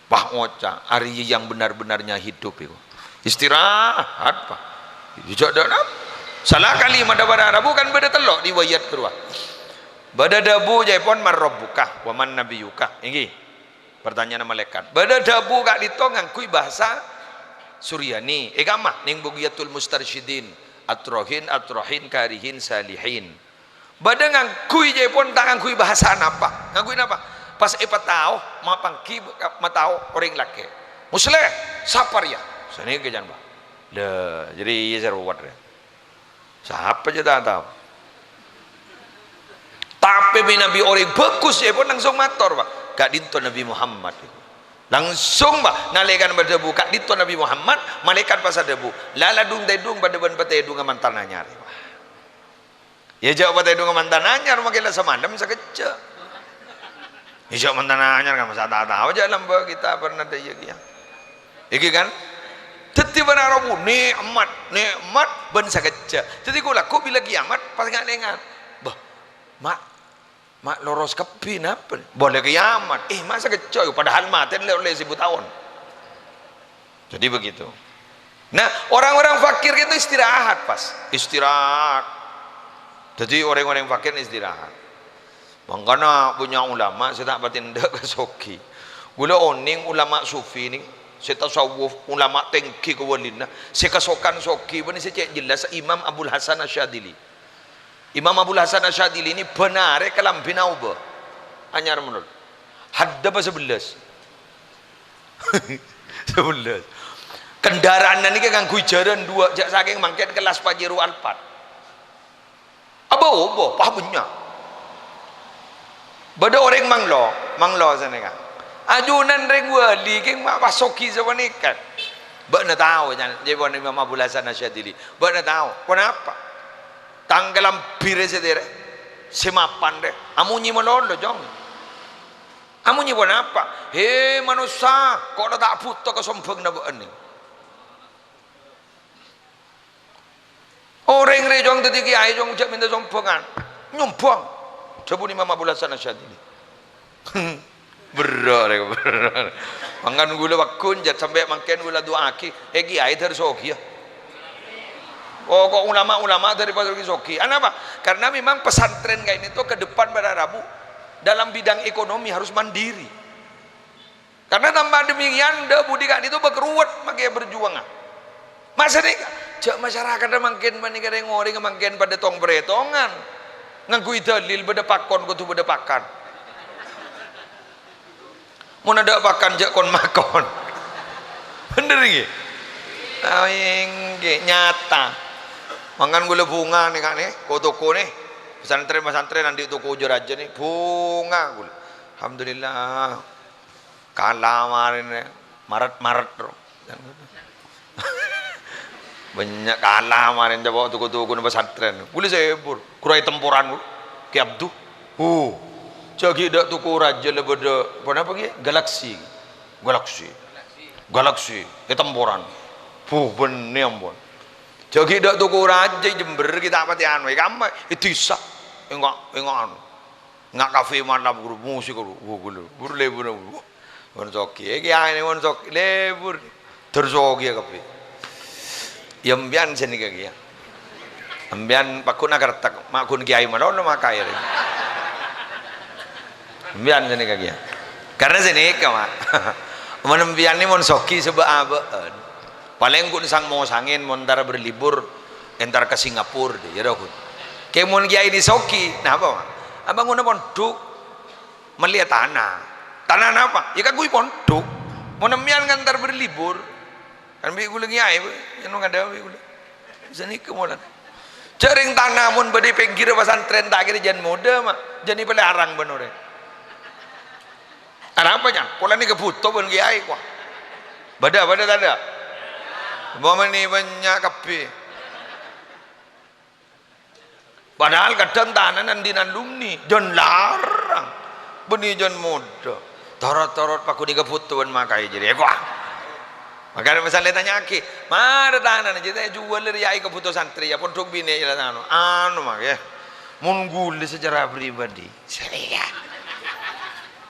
Wah, ngoca', "Arèya yang benar-benarnya hidup iku." Istirahat, Pak. Jâ' dâ' napa. Sala kalimat para rabu kan bâdâ tello' riwayat karowa. Bâdâ dhâbu, jâèpon, "Man rabbuka wa man nabiyyuka?" Èngghi. Pertanyaan malaèkat. Bâdâ dhâbu ka'dinto ngangghuy bahasa Suryani. È kamma, neng Bughyatul Mustarsyidin. Atrohin, atrohin, karihin, salihin. Bâdâ ngangghuy, jâèpon ta' ngangghuy bhâsa napa. Ngangghuy napa? Pas èpatao, mapangghi, matao orèng lakè'. "Musleh, sapa rèya?" Sanèka jân, Pak. Lah, jârèya sè ruwet, rè. Sapa jâ' ta' tao. Tapè mènabi orèng bhâghus, jâèpon langsung mator, Pak. "Ka'dinto Nabi Muhammad." Langsung, Pak, nalèkana bâdâ dhâbu, "Ka'dinto Nabi Muhammad," malaèkat pas adhâbu, "La ladung tèdung padâ bân patèdungnga mantan anyar." Wah. Ya, jâ' patèdungnga mantan anyar, mangkèn la samalem sakejjhâ'. Ya, jâ' mantan anyar kan masa' ta' tao, jâ' lambâ' kita pernah dâ' iyâ kèya. Èngghi kan? Dhâddhi para rabu, nè'mat, nè'mat bân sakejjhâ'. Dhâddhi ghu-, lagghu' bilâ kiyamat, pas nga'-lèngan. Bâh, ma', ma' loros kabbhi napa? Bâlâ kiyamat. Eh, ma' sakejjhâ', padahal matè lè-, ollè sèbu taon. Jadi begitu. Nah, orang-orang fakir itu istirahat, pas. Istirahat. Jadi, orang-orang fakir ini istirahat. Mangkana bânnya' ulama sè ta' patè endâ' ka soghi. Ghulâ onèng ulama sufi nè, sè tasawuf, ulama tèngghi kawâlina, sè kasokan soghi, bânnè sè cè' jelas Imam Abul Hasan Asyadzili. Imam Abul Hasan Asyadzili nè bân arè kalambhina obâ. Anyar malolo. Haddhâ pas sabellâs. Sabellâs. Kendaraanna nèka ngangghuy jhârân duwâ', jâ' sakèng mangkèn kellas Pajero Alphard. Abâ-obâ, pas bânnya'. Bâdâ orèng manglo, manglo sanèka. Ajunan rèng wali, kèng ma' pas soghi sapanèka. Bâ'na tao, jân-, jâwâbhânna Imam Abul Hasan Asyadzili. Bâ'na tao, ponapa? Tang kalambhi rè sè tèrè, sè mapan rè, amonyè malolo, Cong. Amonyè ponapa? He, manossa, kok la ta' bhuto ka sombhângnga bâ'na? Orèng rè, Cong, dhâddhi kèyaè, Cong, jâ' mènta sombhângan. Nyombhâng. Dhâbuna Imam Abul Hasan Asyadzili. Berrâ' rè, berrâ'. Mangkana ghulâ pagghun, jâ' sampè' mangkèn ghulâ du'aaghi. Eh, kèyaè dhâr soghi, ya. Oh, kok ulama-ulama dhâr pas soghi? Anapa? Karena memang pesantren kayak ini tuh ke depan para rabu dalam bidang ekonomi harus mandiri. Karena tanpa demikian, dâ' budi ka'dinto bâk ruwet makè berjuangan. Maksudnya, jâ' masyarakatna mangkèn panèka rèng-orèng mangkèn padâ tong-parètongan. Ngangghuy dalil bâdâ pakon kodhu bâdâ pakan. Mon adâ' pakan jâ' kon-makon. Bhender ngghi? Ah, èngghi, nyata. Mangkana ghulâ bhunga nè, Ka', nè, ko-toko nè. Pesantren-pesantren andi' toko jâ rajâ nè, bhunga ghulâ. Alhamdulillah. Kala marèna, maret-maret, ro. Bânnya' kala marèna coba toko-tokona pesantren. Ghulâ sè bur, ghuru è temporan ghulâ. Kè Abdu. Oh. Jâ' ghi' dâ' toko rajâ la bâdâ, ponapa ghi? Galaksi. Galaksi. Galaksi. È temporan. Buh, bânnè ampon. Jâ' ghi' dâ' toko rajâ è Jember ghi' ta' patè ano. È kamma, è dhisa. Enga', enga' ano. Nga' kafe malam, ghuru musik, ghuru. Wuh, ghulâ. Ghuru lebur, ghuru. Mon Sogi. È kèyaè nè Mon Sogi. Lebur. Dur Sogi ya kabbhi. Ya, empèyan sanèka kèya. Empèyan pagghun akertek, ma' ghun kèyaè malolo makaè rè. Empèyan sanèka kèya. Karna sanèka, ma'. Mon empèyan nè Mon Sogi sè bâ'-abâ'ân. Palèng ghun sang-mosangèn mon entar berlibur, entar ka Singapura, dâ, ya, roh, ghun. Kè mon kèyaè nè Sogi, napa, ma'? Abângona pondhuk. Mellèya tana. Tana napa? Ya, kaangghuy pondhuk. Mon empèyan ngantar berlibur, kan bi' ghulâ kèyaè, bâ, yâ, no ngadâ' bi' ghulâ. Sanèka molan. Jhâ' rèng tana mon bâdâ è pèngghirra pesantren, ta' kèra jân modâ, ma'. Jân èpalèarang bân orèng. Arapa, Nyan? Polana nèka bhuto bân kèyaè, kowa. Bâdâ, bâdâ tadâ'? Bâ, mènè bânnya' kabbhi. Padahal kadhâng tanana andi' alumni, jân larang. Bânnè jân modâ. Torot-torot pagghun nèka bhuto bân makaè jârèya, kowa. Maka misalnya tanya'aghi, "Mara tanana jâ' ta' èjhuwâl rèya è kabhuto santrè, ya, pondhuk binè' ya la tano." Anu, maka. Mon ghulâ secara pribadi, sanèka.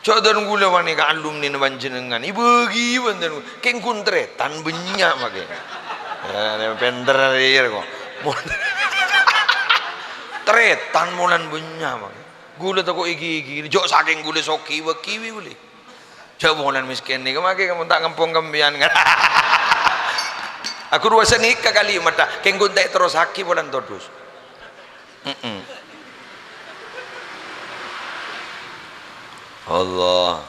Jhâ' dhân ghulâ panèka alumnina panjhennengngan. Èbâghi bhunten. Kèng ghun tarètan bânnya' makè. Eh, pènter rèya kok. Mon-, tarètan molan bânnya' makè. Ghulâ tako' èghi-èghi. Jhâ' sakèng ghulâ soghi, èbâghi bi' ghulâ. Jhâ' molan mèskèn nèka makè mon ta' ngempong ka empèyan. Aku rowa sanèka kalimatta. Kèng ghun ta' èterrossaghi polana todus. Mm-mm. Allah.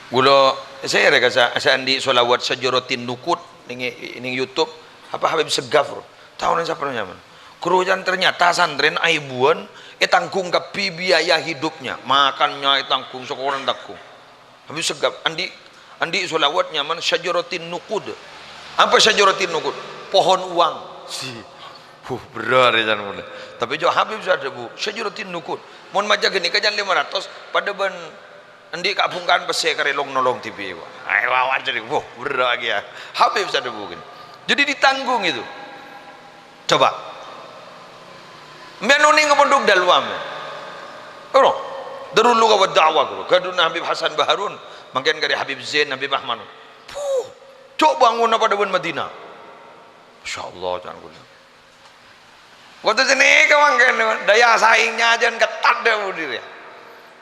Ghulâ, sè èrè ka sa-, sè andi' sholawat Syajaratin Nukud nèng, nèng YouTube, apa Habib Segaf, bro? Tao nèng sapa nyamana? Ghuru, ternyata santrèna aèbuwân ètanggung kabbhi biaya hidupnya. Makannya ètanggung, sekolana ètanggung. Habib Segaf, andi', andi' sholawat nyamana Syajaratin Nukud. Apa Syajaratin Nukud? Pohon uang. Si. Huh, berrâ' rè can mula. Tapè jhâ' Habib sè adhâbu, Syajaratin Nukud. Mon maca ghânèka can lèma ratos, padâ bân andi' kabhungka'an pèssè karè long-nolong dhibi', wah. Ayo, wah, wah, jadi, wah, berrâ' kèya. Habib sè adhâbu ghânèka. Jadi ditanggung itu. Coba. Mèn onèng ka Pondhuk Dalwa, mèn. Ghuru, Darul Lugha wa Da'wah, ghuru. Ghâdhuwânna Habib Hasan Baharun, mangkèn karè Habib Zain, Habib Ahmad. Puh, jhâ' bângona padâ bân Madinah. Masya Allah, can ghulâ. Waktu sanèka mangkèn, daya saingnya jân ketat dâ' budi rèya.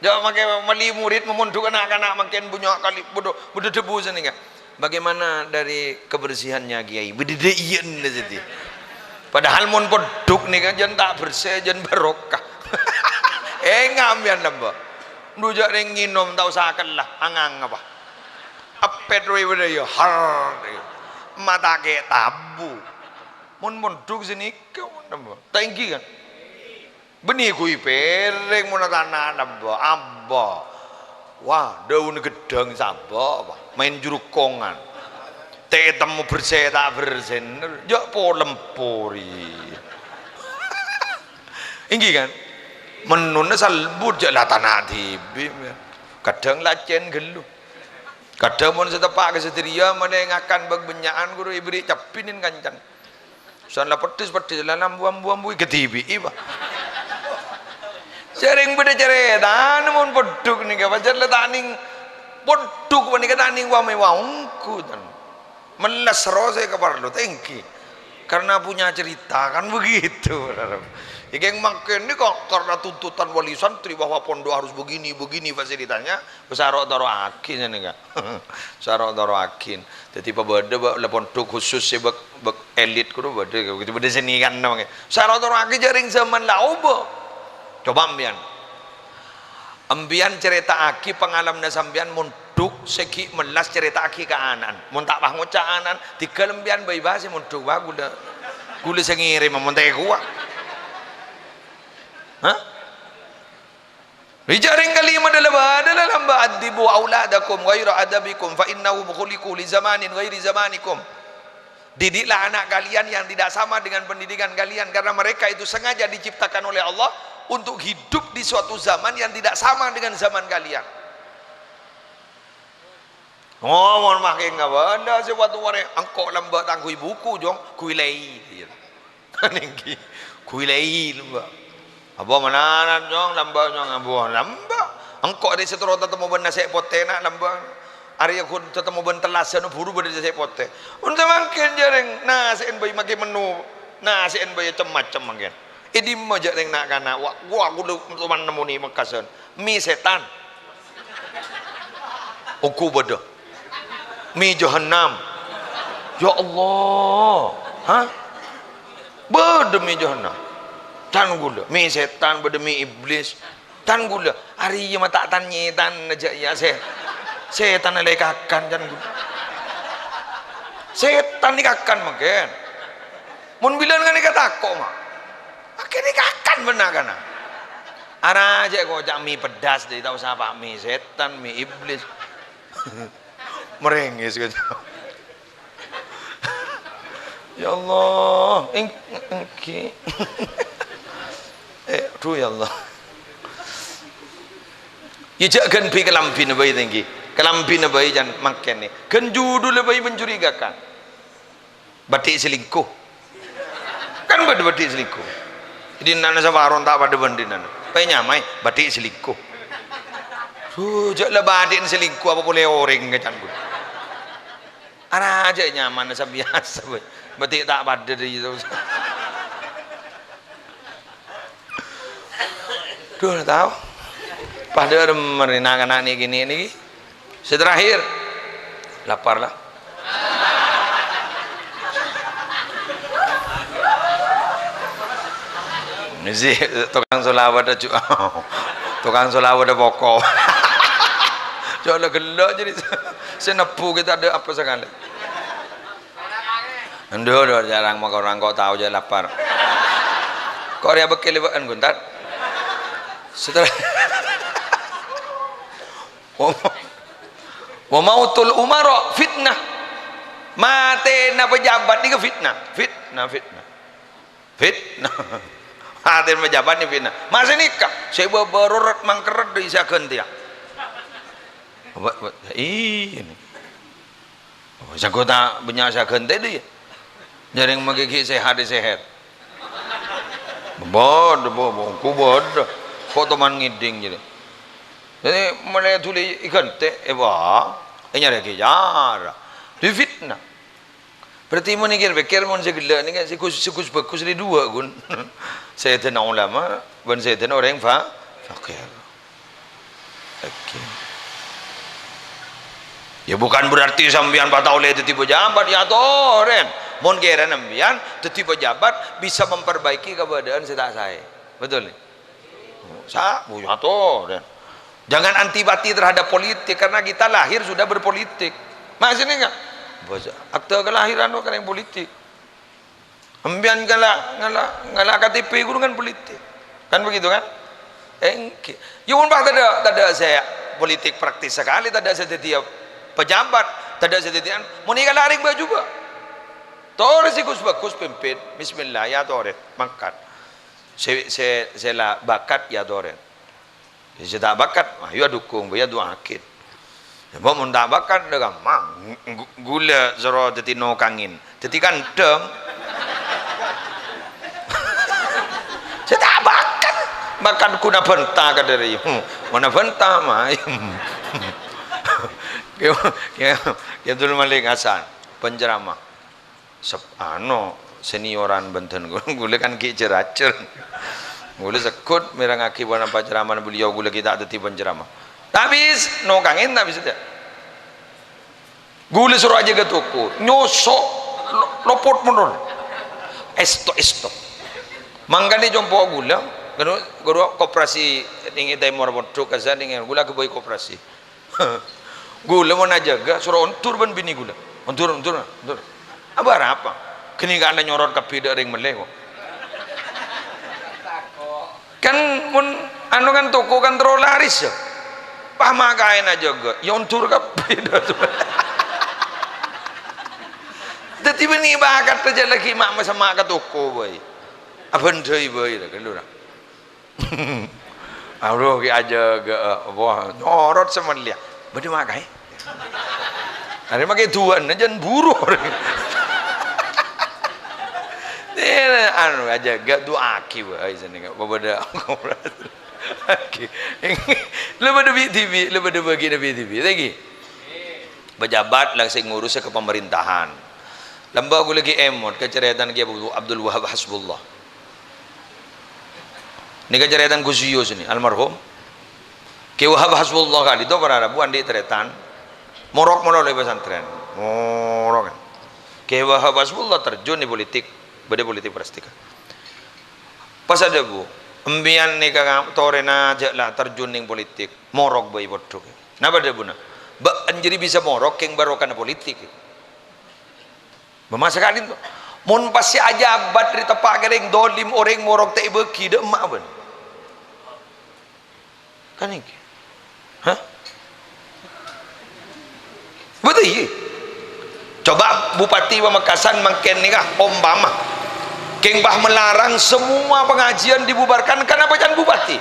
Jhâ' makè mali murid, mamondhuk na'-kana' mangkèn bânnya' kalè bâdâ, bâdâ dhâbu sanèka. Bagaimana dari kebersihannya, Kiai? Bâdâ dâ' iyâ, nè, jadi. Padahal mon pondhuk nèka jân ta' bersè, jân barokah. Enga' mèyan lamba. Ndhu jhâ' rèng ngènom ta' osa kella, angang apa? Èpèt rowa bâdâ ya, har. Mata kè' tabu. Mon pondhuk sanèka, mon lamba. Ta' ènggi, kan? Bânnè ghuy pèrèng mon tana lamba, amba. Wah, dâuna ghedhâng sabâ, wah, maèn jhurukongan. Ta' ètemmo bersè ta' bersè, jhâ' polem pori. Ènggi, kan? Mennonna salbut jhâ' la tana dhibi'. Kadhâng lacèn ghâllu. Kadhâng mon sè teppa' ka sadhâjâ malè ngakan bâng-bânnya'an, ghuru èberri' cabbhinen kancan. San la peddhis-peddhis, la ambu-ambu, ambu èghâdhibi'i, Pak. Sèrèng bâdâ carètana mon pondhuk nèka, pajhât la ta' nèng pondhuk panèka ta' nèng wa-mèwa ongghu, tan. Mellas rowa sè èkaparlo, ta' ènggi. Karena punya cerita, kan begitu, saudara. Ènggi mangkèn nèka karena tuntutan wali santri bahwa pondok harus begini, begini fasilitasnya, saro'-taro'aghi nèka. Saro'-taro'aghi. Dhâddhi pabâdâ, Pak, la pondhuk khusus sè bâk, bâk elit kono bâdâ, bâdâ sè nèkana mangkèn. Saro'-taro'aghi jhâ' rèng zaman la obâ. Coba empèyan. Empèyan carèta'aghi pangalamanna sampèyan mondhuk sè ghi' mellas carèta'aghi ka ana'na. Mon ta' pas ngoca' ana'na, dhigghâl empèyan bhâi-bhâi sè mondhuk, wah, ghulâ, ghulâ sè ngèrèm, mon ta' èkowa. Hah? Ècarèng kalèma dâlâ-bâdâlâ lambâ', "Addibu auladakum ghaira adabikum fa innahum khuliqu li zamanin ghairi zamanikum." Didiklah anak kalian yang tidak sama dengan pendidikan kalian, karena mereka itu sengaja diciptakan oleh Allah untuk hidup di suatu zaman yang tidak sama dengan zaman kalian. Oh, mon maskè ngabâlâ sè watu warè, "Engko' lambâ' tangghuy buku, Jong, ghuilèi." Nèngghi, ghuilèi lambâ'. "Apa mananan, Jong, lambâ', Jong?" "Apa lambâ'? Engko' arè sè terro tatemmo bân nasè' potè, na', lambâ'. Arè ghun tatemmo bân tellasân, buru bâdâ nasè' potè." Mon samangkèn jârèng, nasè'en bhâi maskè menno, nasè'en bhâi cem-macem mangkèn. È dimma jâ' rèng na'-kana', wa-, wa-, ghulâ toman nemmonè mekkasân. Mi sètan. Ongghu bâdâ. Mi jahannam. Ya Allah. Hah? Bâdâ mi jahannam. Can ghulâ. Mi sètan, bâdâ mi iblis. Can ghulâ. Arèya ma' ta' tan-nyètan jâ' iyâ sè-, sètan la èkakan can ghulâ. Sètan èkakan mangkèn. Mon bilân kan èkatako', ma'. Akhèrra èkakan bân na'-kana'. Arajâ koca' mi peddas, dâri ta' osa apa' mi sètan, mi iblis. Merengis koca'. Ya Allah, eng-, engghi. Eh, aduh, ya Allah. Ya, jâ' ghân bi' kalambhina bhâi, tèngghi. Kalambhina bhâi can mangkèn nè. Ghân judhulla bhâi mencurigakan. Bâdhi' selingkuh. Kan bâdâ bâdhi' selingkuh. Dinna' saparon ta' padâ bân dinna'. Pè nyamaè bâdhi' selingkuh. Duh, jâ' la bâdhi'na selingkuh apa polè orèng ka can ghun. Arajâ nyamana sabiyasa, bâ-, bâdhi' ta' padâ dâri itu. Duh, tao. Padâ remmer na'-kana' nèkè nèkè. Sè terakhir, lapar la. Misi tokang sholawat aja. Tokang sholawat poko'. Jâ' la ghellâ' jadi sè nebbhu kita ada apa sekali. Endo, endo, jarang makan orang kok tahu aja lapar. Kok rèya bâkkè lèbâ'ân, Guntan? Setelah Wa ma-, wa mautul umara fitnah. Matèna pejabat nèka fitnah. Fitnah, fitnah. Fitnah. Matèna pejabat nèka fitnah. Masè nèka, sè bâbâ rorat mangkerret dâri sè aghântèya. Wa-, wa-, iyâ, nè. Oh, sèngko' ta' bânnya' sè aghântè dâ, yâ. Jârèng maghi ghi' sehat, sehat. Bâdâ, bâ-, bâ-, bâdâ. Kok toman ngèdhing jârèya. Jadi, mèlè dhuli èghântè, eh, wah, eh, nyarè ghi' cara. Dâri fitnah. Berarti mon èkèr-pèkèr, mon sè ghellâ' nèka sè gus-, sè gus-bhâgus rè duwâ', ghun. Sayyidina ulama bân sayyidina orèng fa-, fakir. Oke. Ya, bukan berarti sampèyan pas ta' ollè dhâddhi pejabat, ya, torè. Mon kèra sampèyan dhâddhi pejabat, bisa memperbaiki keadaan sè ta' saè. Betul, nè? Sa-, bu-, ya, torè. Jangan antipati terhadap politik, karena kita lahir sudah berpolitik. Maksudnya enggak? Bos, akte kelahiran lo kan yang politik. Sampèyan ngala', ngala', ngala' K T P ghun kan politik. Kan begitu kan? Eh, engghi. Ya, mon pas tadâ', tadâ' sè politik praktis sekali, tadâ' sè dhâddhiyâ pejabat, tadâ' sè dhâddhiyân. Mon èkala' rèng bâjubâ. Torè sè gus-bhâgus pimpin. Bismillah, ya torè, mangkat. Sè, sè, sè la bakat, ya torè. Sè ta' bakat, ayo adukung, bâ, ya du'aaghin. Ya, mon ta' bakat, dâ' ghâmpang. Gu-, ghulâ soro dhâddhi nokangèn. Dhâddhi kandhâng. Sè ta' bakat. Bakat ghuna bânta kadhâriyâ. Ghuna bânta, ma. Ki, Ki, Ki Abdul Malik Hasan, penceramah. Sep-, ano, senioran bhândhân ghulâ kan ghi' jhâr-ajhâr. Ghulâ segghut mèrengngaghi ponapa ceramana beliau, ghulâ ghi' ta' dhâddhi penceramah. Tapè s-, nokangèn tapè sè ta'. Ghulâ soro ajâgâ toko, nyoso', lo-, lopot mon rowa. Èsto, èsto. Mangkana compo' ghulâ, ghâru, ghâru koperasi nèng è tèmor pondhuk, kasa nèng ghulâ aghâbây koperasi. Ghulâ mon ajâgâ, soro ondur bân binè ghulâ. Ondur, ondur, ondur. Abâ' arapa? Ghânèka la nyorot kabbhi dâ' rèng mellè, kok. Kan mon anu kan toko kan terro laris ya. Pas ma' kaèn ajâgâ, ya ondur kabbhi. Dhâddhi bânnè bakat ajâ laghi ma' masemma' ka toko bhâi. Abhândhâi bhâi la, ghâllu ra. Abdhu ghi' ajâgâ, wah, nyorot sè mellèya. Bâdâ ma' kaè. Arè makè duwâ'na jân buru. Eh, anu, ajâgâ du'aaghi bhâi sennengnga. Pabâdâ. Oke. Lè padâ bi'-dhibi', lè padâ bâgiyânna bi'-dhibi'. Lagi. Pejabat la sè ngurus ka pemerintahan. Lambâ' ghulâ ghi' èmot ka carètana Kè Abdul, Abdul Wahab Hasbullah. Nèka carètana Gus Yus nè, almarhum. Kè Wahab Hasbullah ka'dinto para rabu andi' tarètan. Morok malolo è pesantren. Morok. Kè Wahab Hasbullah terjun è politik. Bâdâ politik praktik. Pas adhâbu, "Empèyan nèka torèna jâ' la terjun neng politik. Morok bhâi poddhu." Napa dhâbuna? "Bâ'na jârèya bisa morok kèng barokana politik." Bâ masa ka'dinto. Mon pas sè ajâbât rè teppa' kèrèng dolim orèng morok ta' èbâghi dâ' emma' bân. Kan ènggi. Hah? Betul, iya. Coba Bupati Pamekasan mangkèn nèka, ompama. Kèng pas melarang semua pengajian dibubarkan, kenapa can Bupati?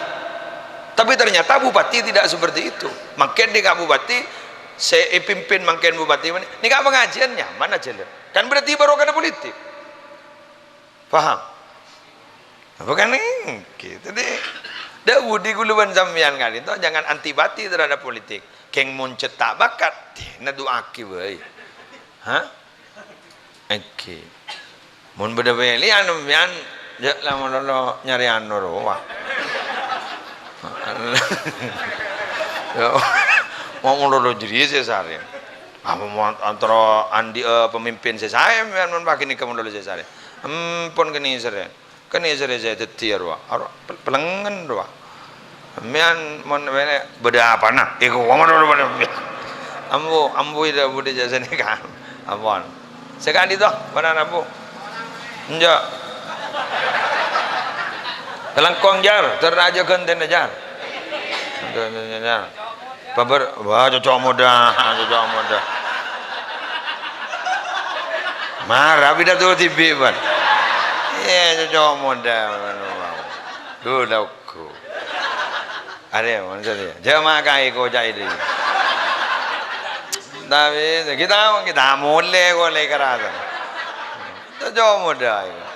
Tapi ternyata Bupati tidak seperti itu. Mangkèn nèka Bupati, sè èpimpin mangkèn Bupati, nèka pengajian nyaman aja, lho. Kan berarti barokana politik. Paham? Apa kan ènggi? Dhâddhi, dâ' budi kaulâ bân sampèyan ka'dinto, jangan antipati terhadap politik. Kèng mon cè' ta' bakat, dina du'aaghi bhâi. Hah? Ènggi. Mon bâdâ pèlèyan sampèyan, jâ' la malolo nyarè anu rowa. Ya, ma' malolo jârèya sè sarè. Apa mon antara andi', eh, pemimpin sè saè, sampèyan mon paghi nèka malolo sè sarè. Ampon kènè' sarè. Kènè' sarè sè dhâddhi ya rowa. Aro pel-, pelengngen rowa. Sampèyan mon wènè bâdâ apana? Èko, ampon, ampon. Ambu, ambu, ida budi jâ' sanèka. Ampon. Sè ka'dinto, bârâmma, Bu? Enjâ'. Kalangkong, Jar. Ter aja ghântèna, Jar. Ghântèna, Jar. Pabâr-, wah, cocok modâ, cocok modâ. Mara pidato dhibi', bân. Iyâ, cocok modâ, anu, wau. Duh, laoghâ. Arè, maksudnya, jamaah kaè koca'è dhi. Tapè, kita, kita molè kolè karasa. Cocok modâ, iyâ.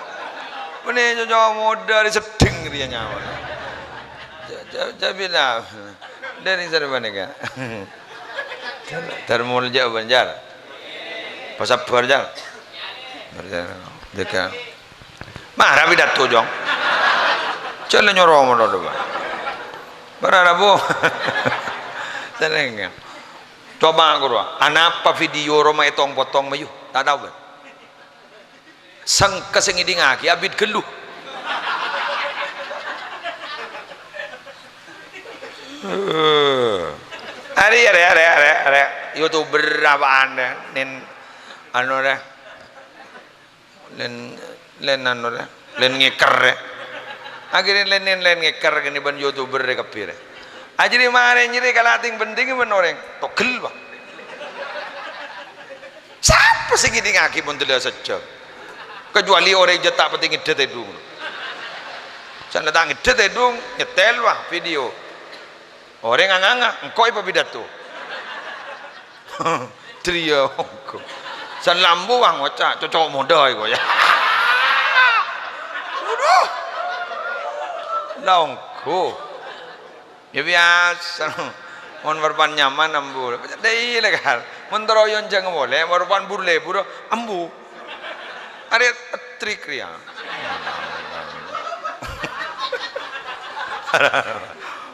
Bânnè cocok modâ, arè seddheng rèya nyaman. Ja-, ja-, jâ' bilâ. Dâri sara panèka. Dar-, Darmulja Banjar. Pasabbhâr, Jar. Deka. Mara pidato, Jong. Jhâ' la nyoro mono, Pak. Para rabu. Seneng. Coba kuro, anapa video roma ètong-potong, mayu? Ta' tao, kan? Sengka sè ngèdingngaghi abit ghâllu. Eh. Arè, arè, arè, arè, arè. YouTuber apaan, deh? Nin, anu, deh. Len, len anu, deh. Len ngèker, deh. Akhirnya len, len, len ngèker kènè bân YouTuber, deh, kabbhi, deh. Ajârè marè, jârè kala ting-penting bân orèng. Togel, Pak. Sapa sè ngèdingngaghi mon dâlâ sajjhâm? Kecuali orèng jhâ' ta' patè ngèddhâ tèdung. Sè la ta' ngèddhâ tèdung, nyètèl, wah, video. Orèng anganga, engko' èpapidato. Dâriyâ engko'. Sè lambu, wah, ngoca', cocok modâ, èko', ya. Waduh. La engko'. Ya, biyasa. Mon bârâmma nyaman, ambu. Dâi, la, kan. Mon terro yon jhâng polè, bârâmma bur-lebur, ambu. Arè trik rèya.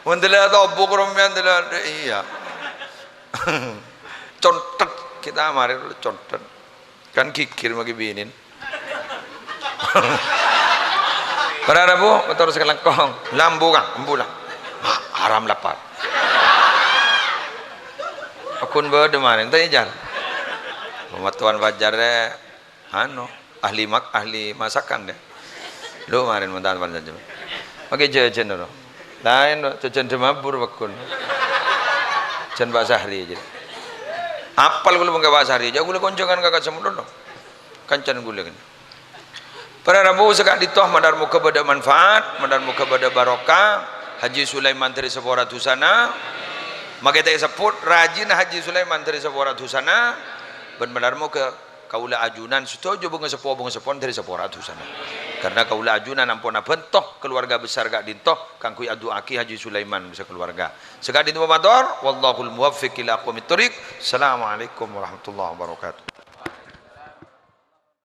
Mon dâlâ tobuk rombèyan dâlâ, iyâ. Contet, kita marè contet. Kan ghighir maghi binèn. Para rabu, motor sakalangkong. Lambu, Kang, embu la. Haram lapar. Akun bâdâ marèn, ta' èjar. Pematuan fajar, eh, anu, ahli mak-, ahli masakan, deh. Lu marèn mentah pan saja. Makè jhâjhân, no. Laèn, no, jhâjhân Dhâmabur, pagghun. Jhân Pak Sahri jâ. Apal kaulâ mangkè Pak Sahri jâ, kaulâ konjhângan ka Kasemulon, no. Kancana kaulâ kènè. Para rabu sè ka'dinto, mandhâr moghâ bâdâ manfaat, mandhâr moghâ bâdâ barokah. Haji Sulaiman dhâri sapora dhusana. Makè ta' èsebbhut, rajina Haji Sulaiman dhâri sapora dhusana. Bân mandhâr moghâ kaulâ ajunan sadhâjâ bângasepo-bângaseppona dhâri sapora dhusana. Karna kaulâ ajunan ampon abhânto kaluwarga besar ka'dinto kaangghuy adu'aaghi Haji Sulaiman sakaluwarga. Sè ka'dinto mator, wallahul muwaffiq ila aqwamit thoriq. Assalamualaikum warahmatullahi wabarakatuh.